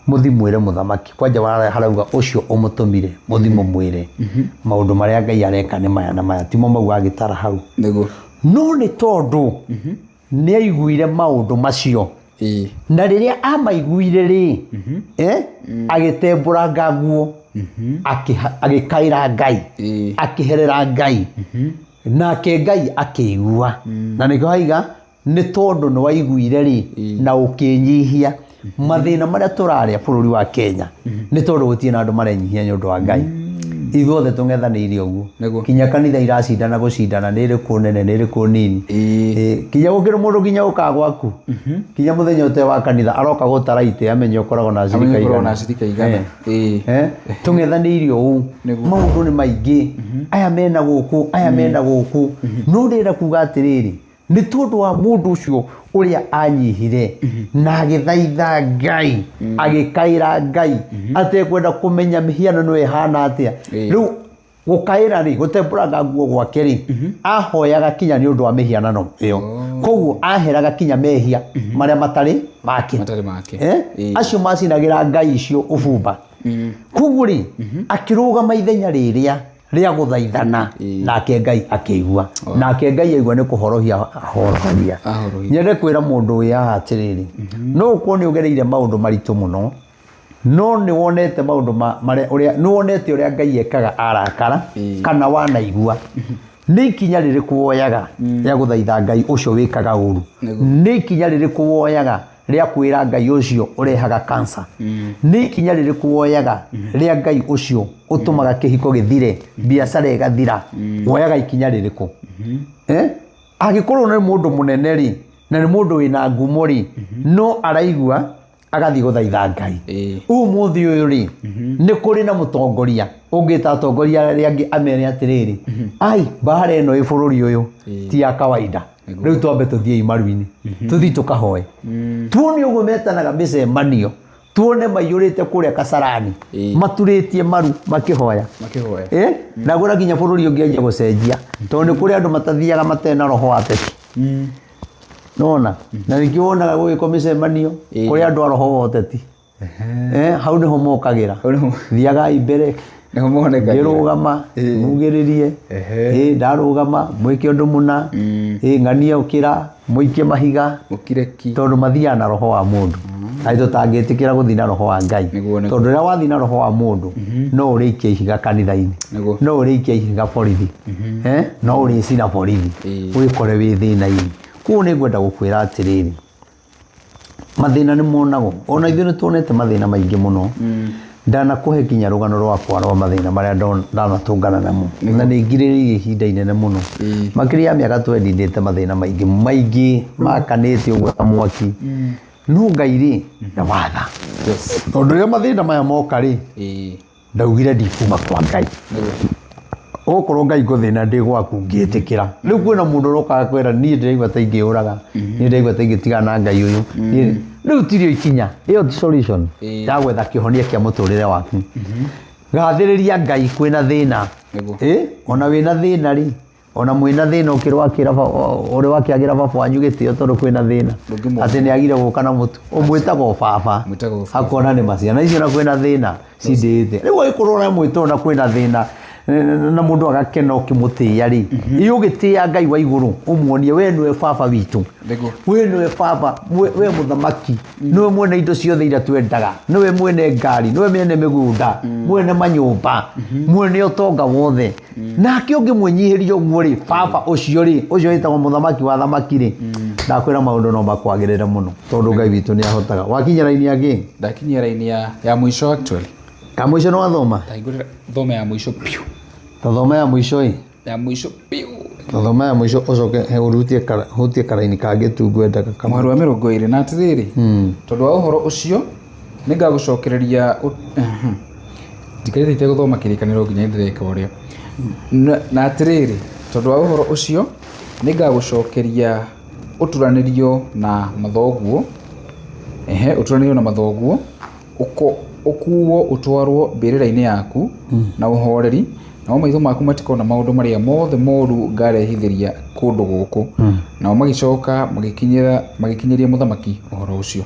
mũthi mwĩre mũthamaki kwanja harauga ũcio ũmũtũmire mũthi mũmwĩre maũndũ marĩa Ngai areka nĩ maya na maya, timo mau agĩtara hau. Nĩguo. No nĩ tondũ nĩ aiguire maũndũ macio, na rĩrĩa amaiguire rĩ, agĩtembũranga nguo, agĩkaĩra Ngai, akĩherera Ngai, nake Ngai akĩigua. Na nĩkĩo haiga nĩ tondũ nĩ waiguire rĩ na ũkĩnyihia. Mathĩna marĩa tũrarĩa bũrũri wa Kenya nĩ tondũ gũtirĩ na andũ marenyihia nĩ ũndũ wa Ngai. Ithuothe tũng'ethanĩire ũguo, kinya kanitha iracindana gũcindana nĩ ĩrĩkũ nene nĩ ĩrĩkũ nini. Kinya gũkĩrĩ mũndũ kinya ũkaga gwaku, kinya mũthenya ũte wa kanitha aroka gũtara itĩ amenye ũkoragwo na Amenye ũkoragwo na acirika igana. Tũng'ethanĩire ũũ, maũndũ nĩ maingĩ, aya mena gũkũ, aya mena gũkũ. No ndĩrenda kuga atĩrĩrĩ, nĩ tondũ wa mũndũ ũcio ũrĩa anyihire na agĩthaitha Ngai, agĩkaĩra Ngai atekwenda kũmenya mĩhianano ĩhana atĩa. Rĩu gũkaĩra rĩ, gũtembũranga nguo gwake rĩ, ahoyaga kinya nĩ ũndũ wa mĩhianano ĩyo. Koguo aheraga kinya mehia marĩa matarĩ make. Matarĩ make. Acio macinagĩra Ngai icio ũbumba. Koguo rĩ, akĩrũgama ithenya rĩrĩa rĩa gũthaithana, nake Ngai akĩigua. Nake Ngai aigua nĩ kũhorohia ahorohagia. Ahorohia. Nyende kwĩra mũndũ wĩ haha atĩrĩrĩ, no ũkorwo nĩ ũgereire maũndũ maritũ mũno, no nĩ wonete maũndũ marĩa ũrĩa, nĩ wonete ũrĩa Ngai ekaga arakara, kana wanaigua. Nĩ ikinya rĩrĩkũ woyaga rĩa gũthaitha Ngai ũcio wĩkaga ũru? Nĩ ikinya rĩrĩkũ woyaga rĩa kwĩra Ngai ũcio ũrehaga cancer? Nĩ ikinya rĩrĩkũ woyaga rĩa Ngai ũcio ũtũmaga kĩhiko gĩthire, biacara ĩgathira? Woyaga ikinya rĩrĩkũ? Angĩkorwo nĩ mũndũ mũnene rĩ, na nĩ mũndũ wĩna ngumo rĩ, no araigua agathiĩ gũthaitha Ngai. Ũmũthĩ ũyũ rĩ, nĩ kũrĩ na mũtongoria ũngĩta atongoria arĩa angĩ amere atĩrĩrĩ, ai, mbara ĩno ĩ bũrũri ũyũ ti ya kawaida, rĩu twambe tũthiĩ maru-inĩ, tũthiĩ tũkahoe, tuone ũguo metanaga mĩcemanio, tuone maiyũrĩte kũrĩa Kasarani, maturĩtie maru makĩhoya. Makĩhoya. Na ngwĩra nginya bũrũri ũngĩanjia gũcenjia, tondũ nĩ kũrĩ andũ matathiaga matarĩ na roho wa ateti. Nona, na ningĩ wonaga gũgĩkwo mĩcemanio kũrĩ andũ a roho wa ũteti. Hau nĩho mokagĩra. Hau nĩho. Thiagai mbere. Nĩho monekagĩra. Ngĩrũgama, mugĩrĩrie. Ndarũgama, mwĩke ũndũ mũna. Ng'ania ũkĩra, mũikie mahiga. Mũkire ki. Tondũ mathiaga na roho wa mũndũ. Na tũtangĩtĩkĩra gũthiĩ na roho wa Ngai. Nĩguo, nĩguo. Tondũ rĩrĩa wathiĩ na roho wa mũndũ, no ũrĩikie ihiga kanitha-inĩ. Nĩguo. No ũrĩikie ihiga borithi. No ũrĩcina borithi. Wĩkore wĩ thĩna-inĩ. Koguo nĩ ngwenda gũkwĩra atĩrĩrĩ, mathĩna nĩ monagwo. Ona ithuĩ nĩ tuonete mathĩna maingĩ mũno. Ndanakũhe nginya rũgano rwakwa rwa mathĩna marĩa ndanatũngana namo. Na nĩ ngirĩrĩirie ihinda inene mũno. Makĩria ya mĩaka 20 ndĩte mathĩna maingĩ, maingĩ makanĩte ũguo ta mwaki. No Ngai rĩ nĩ watha. Yes. Tondũ rĩrĩa mathĩna maya moka rĩ, Ĩĩ. ndaugire ndikuma kwa Ngai. Nĩguo. Okorwo Ngai ngũthĩna ndĩ gwaku ngĩtĩkĩra. Rĩu kwĩna mũndũ ũroka akwĩra niĩ ndĩraigua ta ingĩũraga, niĩ ndĩraigua ta ingĩtigana na Ngai ũyũ. Niĩ- Rĩu tirio ikinya, ĩyo ti solution Ĩĩ. ya gwetha kĩhonia kĩa mũtũrĩre waku. Gathĩrĩria Ngai kwĩna thĩna. Nĩguo. Ĩ, ona wĩna thĩna rĩ, ona mwĩna thĩna ũkĩrwakĩra ũrĩ wakĩagĩra baba wanyu gĩtĩo tondũ kwĩna thĩna. Ndũngĩmwona. Atĩ nĩ agire gũka na mũtu. Ũmwĩtaga o baba. Ũmwĩtaga o baba. Akona nĩ ma ciana icio na kwĩna thĩna cindĩĩte. Rĩu angĩkorwo ũramwĩta ona kwĩna thĩna na mũndũ agakena ũkĩmũtĩĩa rĩ, ĩ ũgĩtĩĩa Ngai wa igũrũ ũmuonie we nĩwe baba witũ. Nĩguo. We nĩwe baba, we mũthamaki, nĩwe mwene indo ciothe iria twendaga, nĩwe mwene ngari, nĩwe mwene mĩgũnda, mwene manyũmba, mwene ũtonga wothe. Nake ũngĩmwĩnyihĩria ũguo rĩ, baba ũcio rĩ, ũcio wĩtagwo mũthamaki wa thamaki rĩ, ndakwĩra maũndũ no makwagĩrĩre mũno, tondũ Ngai witũ nĩ ahotaga. Wakinya raini ya kĩ? Ndakinyia raini ya mũico actually. Ya mũico nĩ wathoma? Ndahingũrĩra thome ya mũico piũ. Tathoma ya mũico ĩ. Ya mũico piũ. Tathoma ya mũico ũcoke ũrutie hutie karaini kangĩ tu ngwendaga kamwe. Mũhari wa 20 na atĩrĩrĩ, tondũ wa ũhoro ũcio nĩngagũcokereria ndikarĩte itegũthoma kĩrĩkanĩro nginya ndĩreka ũrĩa. Na atĩrĩrĩ, tondũ wa ũhoro ũcio nĩngagũcokeria ũturanĩrio na mathoguo, ehe, ũturanĩrio na mathoguo, ũkuo ũtwarwo mbĩrĩra-inĩ yaku na ũhoreri, namo maitho maku matikona maũndũ marĩa mothe moru ngarehithĩria kũndũ gũkũ. Nao magĩcoka magĩkinyĩria mũthamaki ũhoro ũcio.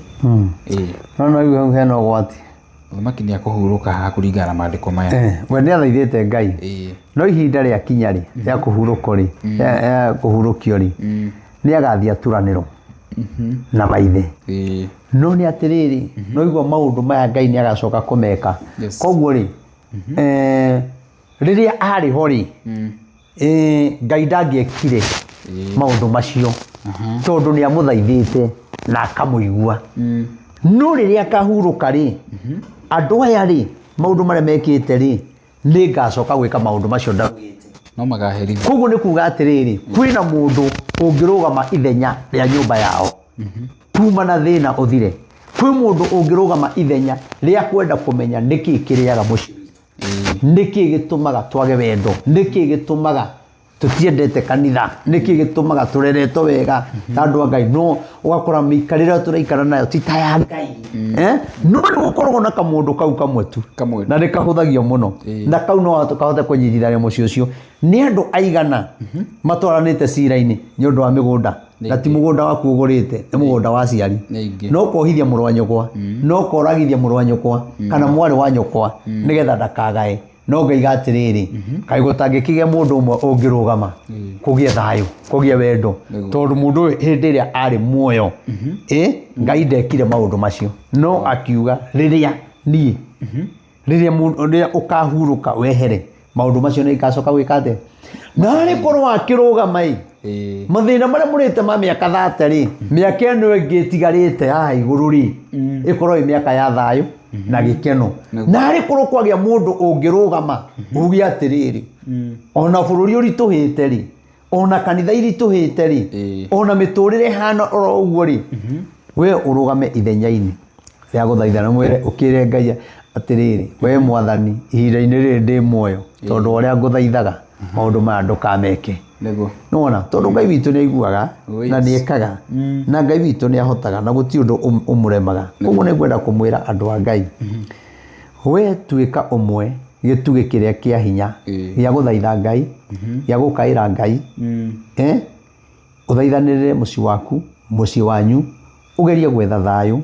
Ĩĩ. No no rĩu hau hena ũgwati. Mũthamaki nĩ akũhurũka haha kũringana na maandĩko maya. We nĩ athaithĩte Ngai. Ĩĩ. No ihinda rĩakinya rĩ, rĩa kũhurũko rĩ, rĩa kũhurũkio rĩ, nĩ agathiĩ aturanĩrwo na maithe. Ĩĩ. No nĩ atĩrĩrĩ, no igua maũndũ maya Ngai nĩ agacoka kũmeka. Yes. Koguo rĩ, rĩrĩa arĩ ho rĩ, Ngai ndangĩekire maũndũ macio tondũ nĩ amũthaithĩte na akamũigua. No rĩrĩa akahurũka rĩ, andũ aya rĩ, maũndũ marĩa mekĩte rĩ, nĩ ngacoka gwĩka maũndũ macio ndaugĩte. No magaherithio. Koguo nĩ kuga atĩrĩrĩ, kwĩna mũndũ ũngĩrũgama ithenya rĩa nyũmba yao kuma na thĩna ũthire. Kwĩ mũndũ ũngĩrũgama ithenya rĩa kwenda kũmenya nĩkĩ kĩrĩaga mũciĩ, nĩkĩ gĩtũmaga twage wendo, nĩkĩ gĩtũmaga tũtiendete kanitha, nĩkĩ gĩtũmaga tũreretwo wega ta andũ a Ngai, no ũgakora mĩikarĩre ĩrĩa tũraikara nayo ti ta ya Ngai. No nĩ gũkoragwo na kamũndũ kau kamwe tu Kamwe. na nĩ kahũthagio mũno, na kau no kahote kũnyitithania mũciĩ ũcio. Nĩ andũ aigana matwaranĩte cira-inĩ nĩ ũndũ wa mĩgũnda, na ti mũgũnda waku ũgũrĩte, nĩ mũgũnda wa aciari. Nĩ aingĩ. No kohithia mũrũ wa nyũkwa, no koragithia mũrũ wa nyũkwa kana mwarĩ wa nyũkwa nĩgetha ndakagae. No ngaiga atĩrĩrĩ, kaĩ gũtangĩkĩgĩa mũndũ ũmwe ũngĩrũgama kũgĩe thayũ, kũgĩe wendo, tondũ mũndũ ũyũ hĩndĩ ĩrĩa arĩ muoyo, Ngai ndekire maũndũ macio, no akiuga rĩrĩa niĩ, rĩrĩa mũndũ, rĩrĩa ũkahurũka wehere, maũndũ macio nĩ ngacoka gwĩka atĩa? Na arĩ korwo akĩrũgama ĩ, mathĩna marĩa mũrĩte ma mĩaka 30 rĩ, mĩaka ĩno ĩngĩ ĩtigarĩte haha igũrũ rĩ, ĩkorwo ĩ mĩaka ya thayũ na gĩkeno. Na arĩ korwo kwagĩa mũndũ ũngĩrũgama uge atĩrĩrĩ, ona bũrũri ũritũhĩte rĩ, ona kanitha iritũhĩte rĩ, ona mĩtũrĩre ĩhana oro ũguo rĩ, we ũrũgame ithenya-inĩ rĩa gũthaithana, mwĩre ũkĩre Ngai atĩrĩrĩ, we mwathani, ihinda-inĩ rĩrĩ ndĩ muoyo, tondũ ũrĩa ngũthaithaga maũndũ maya ndũkameke. Nĩguo. Nĩwona, tondũ Ngai witũ nĩ aiguaga na nĩ ekaga, na Ngai witũ nĩ ahotaga na gũtirĩ ũndũ ũmũremaga. Koguo nĩ ngwenda kũmwĩra andũ a Ngai, we tuĩka ũmwe gĩtugĩ kĩrĩa kĩa hinya gĩa gũthaitha Ngai, gĩa gũkaĩra Ngai, ũthaithanĩrĩre mũciĩ waku, mũciĩ wanyu, ũgerie gwetha thayũ,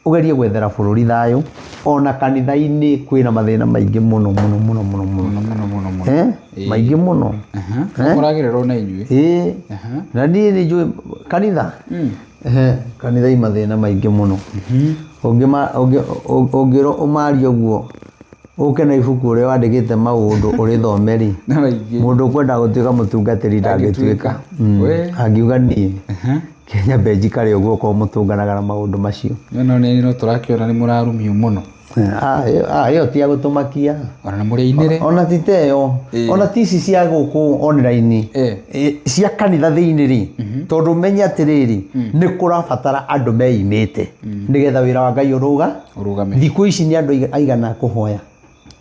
ũgerie gwethera bũrũri thayũ, ona kanitha-inĩ kwĩna mathĩna maingĩ mũno mũno mũno mũno mũno. Mũno mũno mũno mũno. Maingĩ mũno. Mũragererwo na inyuĩ. Na niĩ nĩ njũĩ kanitha. Kanitha i mathĩna maingĩ mũno. Ũngĩrwo ũmarie ũguo, ũke na ibuku ũrĩa wandĩkĩte maũndũ ũrĩthome rĩ, Nĩ maingĩ. mũndũ ũkwenda gũtuĩka mũtungatĩri ndangĩtuĩka. Angiuga niĩ Kenya mbe njikare ũguo okorwo mũtũnganaga na maũndũ macio. No, no, no tũrakĩona nĩ mũrarumio mũno. Ah, ĩyo ti ya gũtũmakia. Ona na mũrĩinĩre. Ona ti ta ĩyo. Ona ti ici cia gũkũ online. Cia kanitha thĩinĩ rĩ, tondũ menye atĩrĩrĩ, nĩ kũrabatara andũ meimĩte nĩgetha wĩra wa Ngai ũrũga. Ũrũgame. Thikũ ici nĩ andũ aigana kũhoya.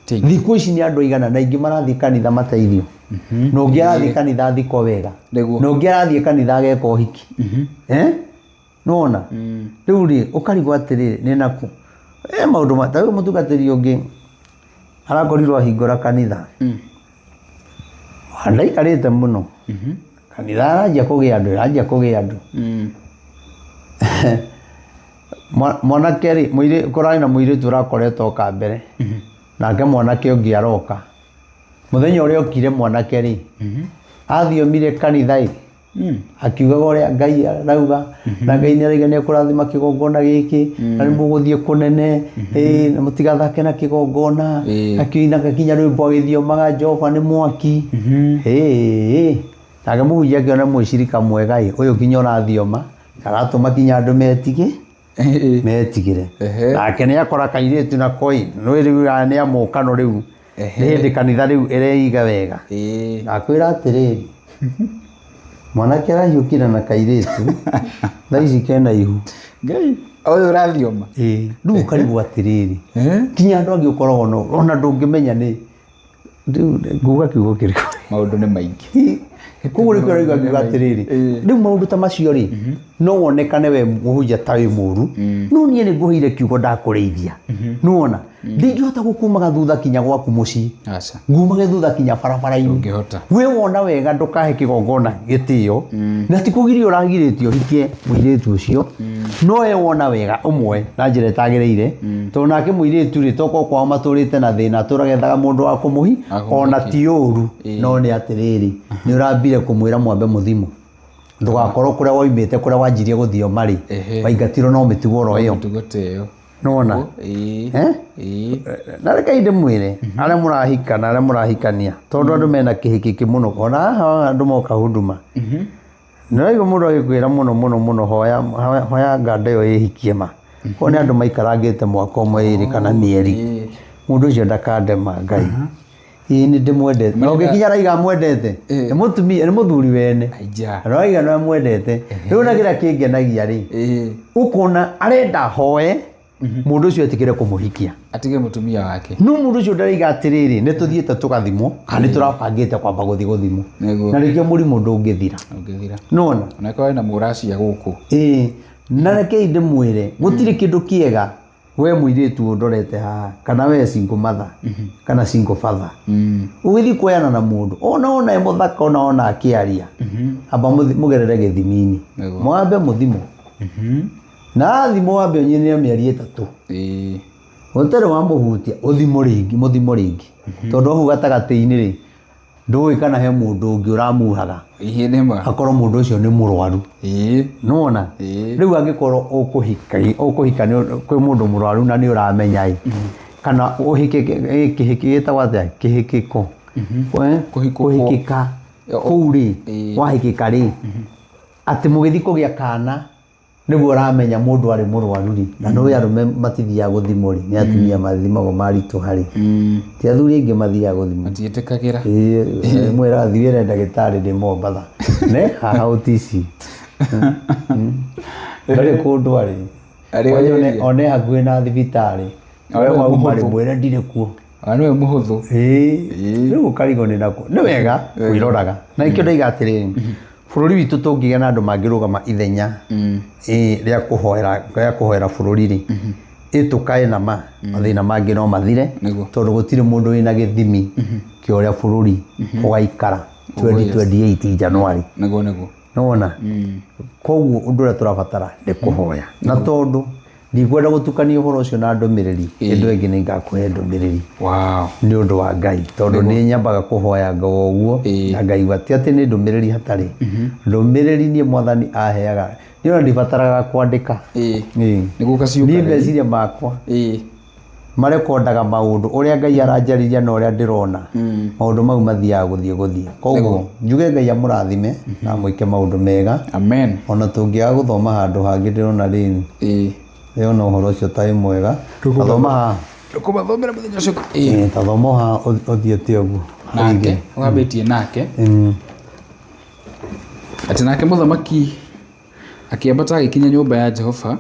Thikũ ici nĩ andũ aigana na aingĩ marathiĩ kanitha mateithio. Na ũngĩ arathiĩ kanitha athikwo wega. Nĩguo. Na ũngĩ arathiĩ kanitha ageka ũhiki. Nĩwona? Rĩu rĩ, ũkarigwo atĩrĩrĩ, nĩ nakũ? Maũndũ ma, ta rĩu mũtungatĩri ũngĩ arakorirwo ahingũra kanitha. Ndaikarĩte mũno. Kanitha aranjia kũgĩa andũ, aranjia kũgĩa andũ. Mwanake rĩ, kũrarĩ na mũirĩtu ũrakoretwo oka mbere. Nake mwanake ũngĩ aroka. Mũthenya ũrĩa okire mwanake rĩ, athiomire kanitha ĩ, akiugaga ũrĩa Ngai arauga, na Ngai nĩ arauga nĩ ekũrathima kĩgongona gĩkĩ, na nĩ mũgũthiĩ kũnene, na mũtigathake na kĩgongona, akĩinaga nginya rwĩmbo agĩthiomaga Jehova nĩ mwaki. Nake mũhunjia akĩona mũcirika mwega ĩ, ũyũ nginya ũrathioma, aratũma nginya andũ metige. Metigĩre. Nake nĩ akora kairĩtu nako ĩ, nĩ rĩu nĩ amũkano rĩu. Nĩ hĩndĩ kanitha rĩu ĩreiga wega. Ndakwĩra atĩrĩrĩ, mwanake arahiũkire na kairĩtu, thaa ici kena ihu. Ngai, ũyũ ũrathioma? Ĩĩ, rĩu ũkarigwo atĩrĩrĩ, nginya andũ angĩ ũkoragwo na ona ndũngĩmenya nĩ, rĩu nguga kiugo kĩrĩkũ? Maũndũ nĩ maingĩ. Koguo nĩkĩo ũraigua ngiuga atĩrĩrĩ, rĩu maũndũ ta macio rĩ, no wonekane we mũhunjia ta wĩ mũru, no niĩ nĩ ngũheire kiugo ndakũrĩithia. Nĩwona? Ndingĩhota gũkumaga thutha kinya gwaku mũciĩ. Ngumage thutha kinya barabara-inĩ. Ndũngĩhota. We wona wega ndũkahe kĩgongona gĩtĩo, na ti kũgiria ũragirĩtio ũhikie mũirĩtu ũcio, no we wona wega ũmwe na njĩra ĩtagĩrĩire, tondũ nake mũirĩtu rĩ, tokorwo kwao matũrĩte na thĩna, atũraga ethaga mũndũ wa kũmũhi, ona ti ũru, no nĩ atĩrĩrĩ, nĩ ũrambire kũmwĩra mwambe mũthimo. Ndũgakorwo kũrĩa waumĩte, kũrĩa wanjirie gũthioma rĩ, waingatirwo no mĩtugo oro ĩyo. Mĩtugo ta ĩyo. Nĩwona? Na reke ndĩmwĩre, arĩa mũrahika na arĩa mũrahikania, tondũ andũ mena kĩhĩkĩkĩ mũno, ona haha andũ moka huduma. Nĩũraigua mũndũ agĩkwĩra mũno mũno mũno hoya hoya nganda ĩyo ĩhikie ma. Koguo nĩ andũ maikarangĩte mwaka ũmwe ĩrĩ kana mĩeri. Mũndũ ũcio ndakandema Ngai. Ĩĩ nĩ ndĩmwendete. Na ũngĩkinya araiga amwendete, nĩ mũtumia, nĩ mũthuri wene. Araiga nĩ amwendete. Rĩu na kĩrĩa kĩngenagia rĩ, ũkona arenda hoe mũndũ ũcio etĩkĩre kũmũhikia. Atige mũtumia wake. No mũndũ ũcio ndaraiga atĩrĩrĩ, nĩ tũthiĩte tũgathimwo, kana nĩ tũrabangĩte kwamba gũthiĩ gũthimwo. Na nĩkĩo mũrimũ ndũngĩthira. Ndũngĩthira. Nĩwona? Ona korwo ena mũracia gũkũ. Ĩĩ. Na rekei ndĩmwĩre, gũtirĩ kĩndũ kĩega we mũirĩtu ũndorete haha, kana we single mother, kana single father. Ũgĩthiĩ kuoyana na mũndũ, ona ona e mũthaka, ona ona akĩaria, amba mũgerere gĩthimi-inĩ. Mwambe mũthimwo. Na athimwo wambe ũnyine mĩeri 3. Ũtarĩ wamũhutia, ũthimwo rĩngĩ, mũthimwo rĩngĩ. Tondũ hau gatagatĩ-inĩ rĩ, ndũĩ kana he mũndũ ũngĩ ũramuhaga. Akorwo mũndũ ũcio nĩ mũrwaru. Nĩwona? Rĩu angĩkorwo ũkũhika kwĩ mũndũ mũrwaru na nĩ ũramenya ĩ, kana ũhike kĩhiki gĩtagwo atĩa? Kĩhikĩko. Kũhikĩka. Kũu rĩ, wahikĩka rĩ, atĩ mũgĩthiĩ kũgĩa kana, nĩguo ũramenya mũndũ arĩ mũrwaru rĩ, na nĩũĩ arũme matithiaga gũthimwo rĩ, nĩ atumia mathimagwo maritũha rĩ. Ti athuri aingĩ mathiaga gũthimwo. Matiĩtĩkagĩra. Mwĩra thiĩ wĩre ndagĩtarĩ ndĩ Mombatha. Ne haha ũtici. Ndarĩ kũndũ arĩ. Arĩ One hakuhĩ na thibitarĩ. Nĩwe Wauma rĩ, mũhũthũ. mwĩre ndirĩ kuo. Ona nĩwe mũhũthũ. Rĩu ũkarigwo nĩ nakũ. Nĩ wega kwĩroraga. Na nĩkĩo ndaiga atĩrĩrĩ, bũrũri witũ tũngĩgĩa na andũ mangĩrũgama ithenya rĩa kũhoera bũrũri rĩ, ĩtũkae na ma, mathĩna mangĩ no mathire, tondũ gũtirĩ mũndũ wĩna gĩthimi kĩa ũrĩa bũrũri ũgaikara 2028 January. Nĩguo, nĩguo. Nĩwona? Koguo ũndũ ũrĩa tũrabatara nĩ kũhoya. Na tondũ ndikwenda gũtukania ũhoro ũcio na ndũmĩrĩri, hĩndĩ ĩngĩ nĩ ngakũhe ndũmĩrĩri. Nĩ ũndũ wa Ngai, tondũ nĩ nyambaga kũhoya Ngai ũguo, na ngaigua ti atĩ nĩ ndũmĩrĩri hatarĩ. Ndũmĩrĩri niĩ Mwathani aheaga, niĩ ona ndibataraga kwandĩka. Nĩguo ũgaciũka Niĩ rĩngĩ. meciria makwa marekondaga maũndũ ũrĩa Ngai aranjarĩria na ũrĩa ndĩrona. Maũndũ mau mathiaga gũthiĩ gũthiĩ. Koguo njuge Ngai amũrathime na amwĩke maũndũ mega. Amen. Ona tũngĩaga gũthoma handũ hangĩ ndĩrona rĩrĩ. Ndĩrona ũhoro ũcio ta wĩ mwega. Thoma haha. Ndũkũmathomera mũthenya ũcio. Ĩĩ. Ta thoma haha ũthiĩte ũguo. Nake wambĩtie nake atĩ nake mũthamaki akĩambata agĩkinya nyũmba ya Jehova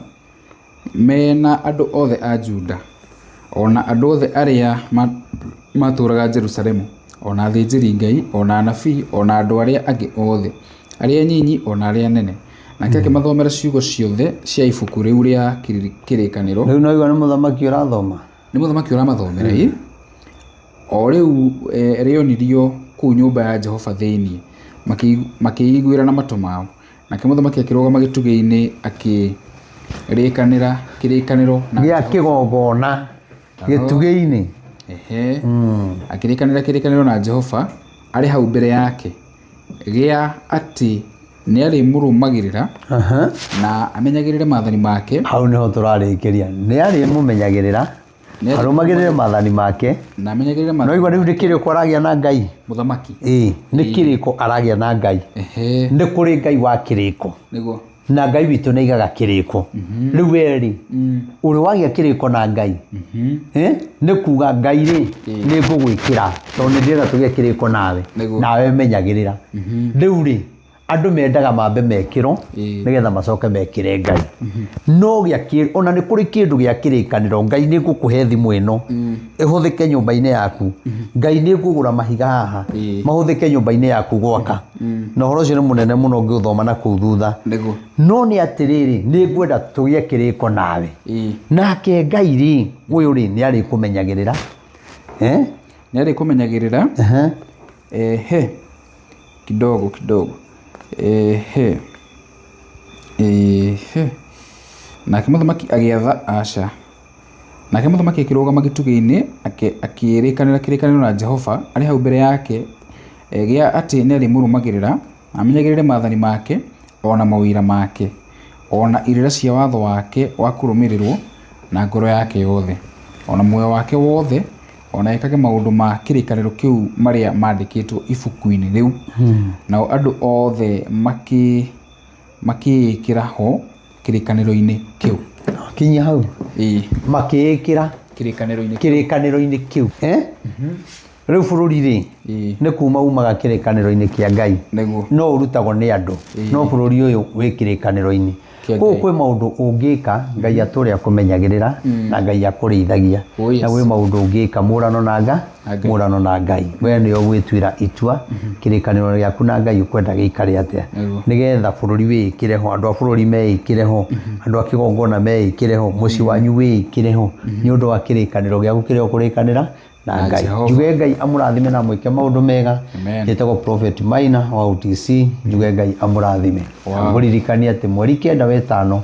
me na andũ othe a Juda, o na andũ othe arĩa matũũraga Jerusalemu, o na athĩnjĩri-Ngai, o na anabii, o na andũ arĩa angĩ othe, arĩa anyinyi o na arĩa anene. Nake akĩmathomera ciugo ciothe cia ibuku rĩu rĩa kĩrĩkanĩro. Rĩu no igua nĩ mũthamaki ũrathoma? Nĩ mũthamaki ũramathomera, ĩ o rĩu rĩonirio kũu nyũmba ya Jehova thĩinĩ, makĩĩiguĩra na matũ mao. Nake mũthamaki akĩrũgama gĩtugĩ-inĩ akĩrĩkanĩra kĩrĩkanĩro na gĩa kĩgongona gĩtugĩ-inĩ. Ehe. Akĩrĩkanĩra kĩrĩkanĩro na Jehova arĩ hau mbere yake, gĩa atĩ nĩarĩmũrũmagĩrĩra na amenyagĩrĩre maathani make. Hau nĩho tũrarĩkĩria. Nĩarĩmũmenyagĩrĩra, arũmagĩrĩre maathani make. Na amenyagĩrĩre maathani. No igua rĩu nĩ kĩrĩko aragĩa na Ngai. Mũthamaki. Ĩĩ, nĩ kĩrĩko aragĩa na Ngai. Nĩ kũrĩ Ngai wa kĩrĩko. Nĩguo. Na Ngai witũ nĩ aigaga kĩrĩko. Rĩu we rĩ, ũrĩ wagĩa kĩrĩko na Ngai? Nĩ kuga Ngai rĩ, nĩ ngũgwĩkĩra tondũ nĩ ndĩrenda tũgĩe kĩrĩko nawe. Nawe menyagĩrĩra. Rĩu rĩ, andũ mendaga mambe mekĩrwo nĩgetha macoke mekĩre Ngai. No gĩa kĩ, ona nĩ kũrĩ kĩndũ gĩa kĩrĩkanĩro, Ngai nĩ ngũkũhe thimũ ĩno ĩhũthĩke nyũmba-inĩ yaku, Ngai nĩ ngũgũra mahiga haha mahũthĩke nyũmba-inĩ yaku gwaka. Na ũhoro ũcio nĩ mũnene mũno ũngĩũthoma na kũu thutha. No nĩ atĩrĩrĩ, nĩ ngwenda tũgĩe kĩrĩko nawe. Nake Ngai rĩ, ũyũ rĩ, nĩ arĩkũmenyagĩrĩra. Nĩ arĩkũmenyagĩrĩra. Ehe. Kidogo kidogo. Ehe. Ehe. Nake mũthamaki agĩatha aca. Nake mũthamaki akĩrũgama gĩtugĩ-inĩ akĩrĩkanĩra kĩrĩkanĩro na Jehova arĩ hau mbere yake gĩa atĩ nĩarĩmũrũmagĩrĩra, amenyagĩrĩre maathani make, o na maũira make, o na irĩra cia watho wake wa kũrũmĩrĩrwo na ngoro yake yothe, o na muoyo wake wothe, o na ekage maũndũ ma kĩrĩkanĩro kĩu marĩa maandĩkĩtwo ibuku-inĩ rĩu. Nao andũ othe makĩĩkĩra ho kĩrĩkanĩro-inĩ kĩu. Kinyia hau. Makĩĩkĩra kĩrĩkanĩro-inĩ kĩu. Rĩu bũrũri rĩ, nĩ kuma umaga kĩrĩkanĩro-inĩ kĩa Ngai. No ũrutagwo nĩ andũ. No bũrũri ũyũ wĩ kĩrĩkanĩro-inĩ. Koguo kwĩ maũndũ ũngĩka Ngai atũre akũmenyagĩrĩra na Ngai akũrĩithagia. Na gwĩ maũndũ ũngĩka mũrano na Ngai, mũrano na Ngai. We nĩwe ũgwĩtuĩra itua kĩrĩkanĩro gĩaku na Ngai ũkwenda gĩikare atĩa. Nĩgetha bũrũri wĩĩkĩre ho, andũ a bũrũri meĩkĩre ho, andũ a kĩgongona meĩkĩre ho, mũciĩ wanyu wĩĩkĩre ho nĩ ũndũ wa kĩrĩkanĩro gĩaku kĩrĩa ũkũrĩkanĩra na Ngai. Njuge Ngai amũrathime na amwĩke maũndũ mega. Njĩtagwo Prophet Maina wa OTC. Njuge Ngai amũrathime. Ngũririkanie atĩ mweri 9 wetano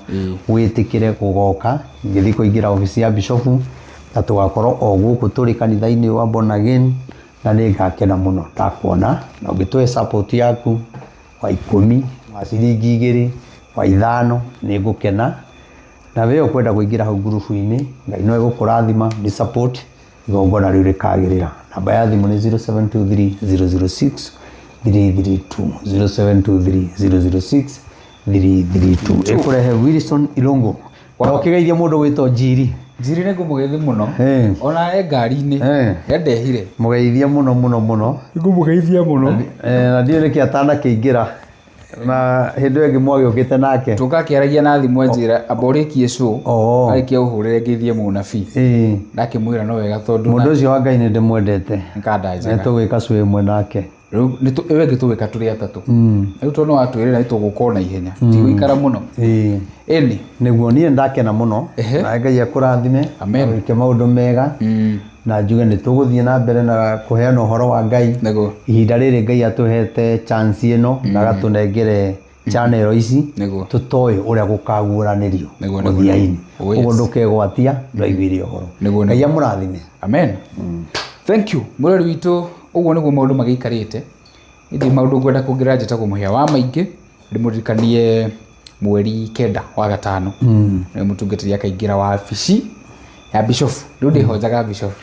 wĩtĩkĩre gũgoka ngĩthiĩ kũingĩra obici ya bishofu na tũgakorwo o gũkũ tũrĩ kanitha-inĩ wa Born Again na nĩ ngakena mũno ndakuona na ũngĩtũhe support yaku wa 10, wa ciringi 2, wa 5 nĩ ngũkena. Na we ũkwenda kũingĩra hau ngurubu-inĩ, Ngai no egũkũrathima nĩ support igongona rĩu rĩkagĩrĩra. Namba ya thimũ nĩ 0723 006 332, 0723 006 332. Ĩkũrehe Wilson Irũngũ. Na ũkĩgeithia mũndũ gwĩtwo Njiri. Njiri nĩ ngũmũgeithia mũno. Ona e ngari-inĩ. Nĩandehire. Mũgeithie mũno mũno mũno. Ngũmũgeithia mũno. Na ndiũĩ nĩkĩ atanakĩingĩra. Na hĩndĩ ĩyo ĩngĩ mwagĩũkĩte nake. Tũgakĩaragia na thimũ anjĩra amba ũrĩkie show. Arĩkia ũhũrĩre ngeithie mũnabii. Ndakĩmwĩra no wega tondũ Mũndũ ũcio wa Ngai nĩ ndĩmwendete. Nĩ kanda njega. Nĩ tũgwĩka show ĩmwe nake. Rĩu ĩyo ĩngĩ tũgwĩka tũrĩ atatũ. Rĩu tondũ nĩ watwĩrĩra nĩ tũgũka o na ihenya. Tigũikara mũno. Ĩni. Nĩguo niĩ ndakena mũno. Na Ngai akũrathime. Amen. Wĩke maũndũ mega. Na njuge nĩ tũgũthiĩ na mbere na kũheana ũhoro wa Ngai. Ihinda rĩrĩ Ngai atũhete chance ĩno na agatũnengere channel ici tũtoĩ ũrĩa gũkaguũranĩrio mũthia-inĩ. Ũguo ndũkegwatia ndwaiguire ũhoro. Ngai amũrathime. Amen. Thank you. Mũrori witũ, ũguo nĩguo maũndũ magĩikarĩte. Ndirĩ maũndũ ngwenda kuongerera, njĩtagwo Mũhĩa wa Maingĩ. Ndĩmũririkanie mweri 9 wa gatano nĩ mũtungatĩri akaingĩra wabici ya bishofu. Rĩu ndĩhonjaga bishofu.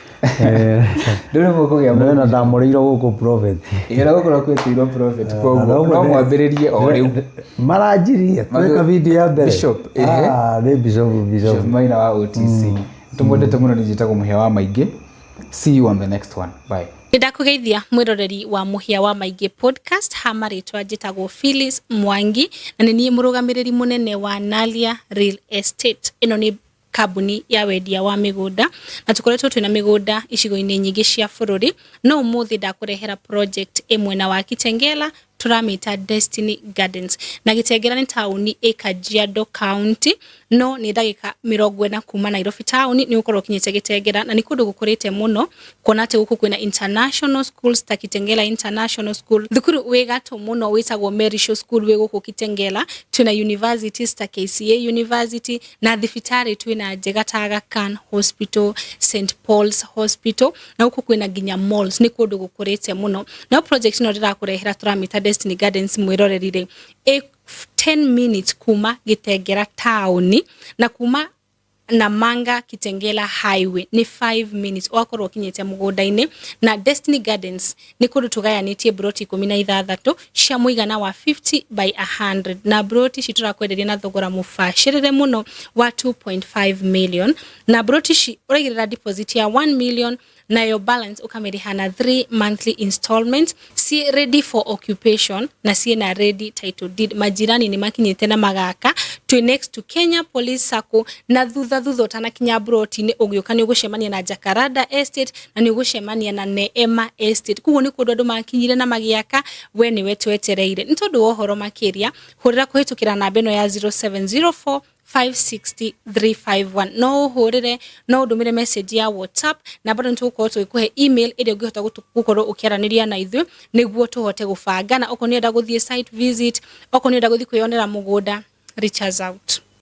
Rĩu nĩ mũkũgĩa mũndũ. Na ndamũrĩirwo gũkũ prophet. Ĩĩ, na gũkũ no kwĩtĩirwo prophet, koguo no mwambĩrĩrie o rĩu. Maranjirie, tweka video ya mbere. Bishop, ehe. Nĩ bishop, bishop. Bishop Maina wa OTC. Tũmwendete mũno. Nĩ njĩtagwo Mũhĩa wa Maingĩ. See you on the next one. Bye. Nĩ ndakũgeithia mwĩroreri wa Mũhĩa wa Maingĩ podcast. Ha marĩtwa njĩtagwo Phyllis Mwangi na nĩ niĩ mũrũgamĩrĩri mũnene wa Nalia Real Estate. Ĩno nĩ kambuni ya wendia wa mĩgũnda na tũkoretwo twĩna mĩgũnda icigo-inĩ nyingĩ cia bũrũri, no ũmũthĩ ndakũrehera project ĩ mwena wa Kitengela, tũramĩta Destiny Gardens. Na Gĩtengera nĩ taũni ĩ Kajiado County, no nĩ ndagĩka 40 kuma Nairobi taũni nĩ ũgũkorwo ũkinyĩte Gĩtengera, na nĩ kũndũ gũkũrĩte mũno kuona atĩ gũkũ kwĩna international schools ta Kitengela International School, thukuru wĩ gatũ mũno wĩtagwo Merishaw School wĩ gũkũ Kitengela, twĩna universities ta KCA University, na thibitarĩ twĩna njega ta Aga Khan Hospital, St Paul's Hospital, na gũkũ kwĩna nginya malls. Nĩ kũndũ gũkũrĩte mũno. No project ĩno ndĩrakũrehera tũramĩta Destiny Gardens, mwĩroreri rĩ, ĩ 10 minutes kuma Gĩtengera taũni, na kuma Namanga Kitengela Highway nĩ 5 minutes ũgakorwo ũkinyĩte mũgũnda-inĩ. Na Destiny Gardens nĩ kũndũ tũgayanĩtie broti 16 cia mũigana wa 50 by 100, na broti ici tũrakwenderia na thogora mũbacĩrĩre mũno wa 2.5 million, na broti ici ũraigĩrĩra deposit ya 1 million, nayo balance ũkamĩrĩha na 3 monthly installments. Ci ready for occupation na ciĩna ready title deed. Majirani nĩ makinyĩte na magaka. Twĩ next to Kenya Police Sacco, na thutha thutha ũtanakinya broti-inĩ ũgĩũka nĩ ũgũcemania na Jacaranda Estate na nĩ ũgũcemania na Neema Estate. Koguo nĩ kũndũ andũ makinyire na magĩaka, we nĩwe twetereire. Nĩ tondũ wa ũhoro makĩria, hũrĩra kũhĩtũkĩra namba ĩno ya 0704 560 351. No ũhũrĩre, no ũndũmĩre message ya WhatsApp, na bado nĩtũgũkorwo tũgĩkũhe email ĩrĩa ũngĩhota gũkorwo ũkĩaranĩria na ithuĩ nĩguo tũhote gũbanga, na okorwo nĩ ũrenda gũthiĩ site visit, okorwo nĩ ũrenda gũthiĩ kwĩyonera mũgũnda, reach us out.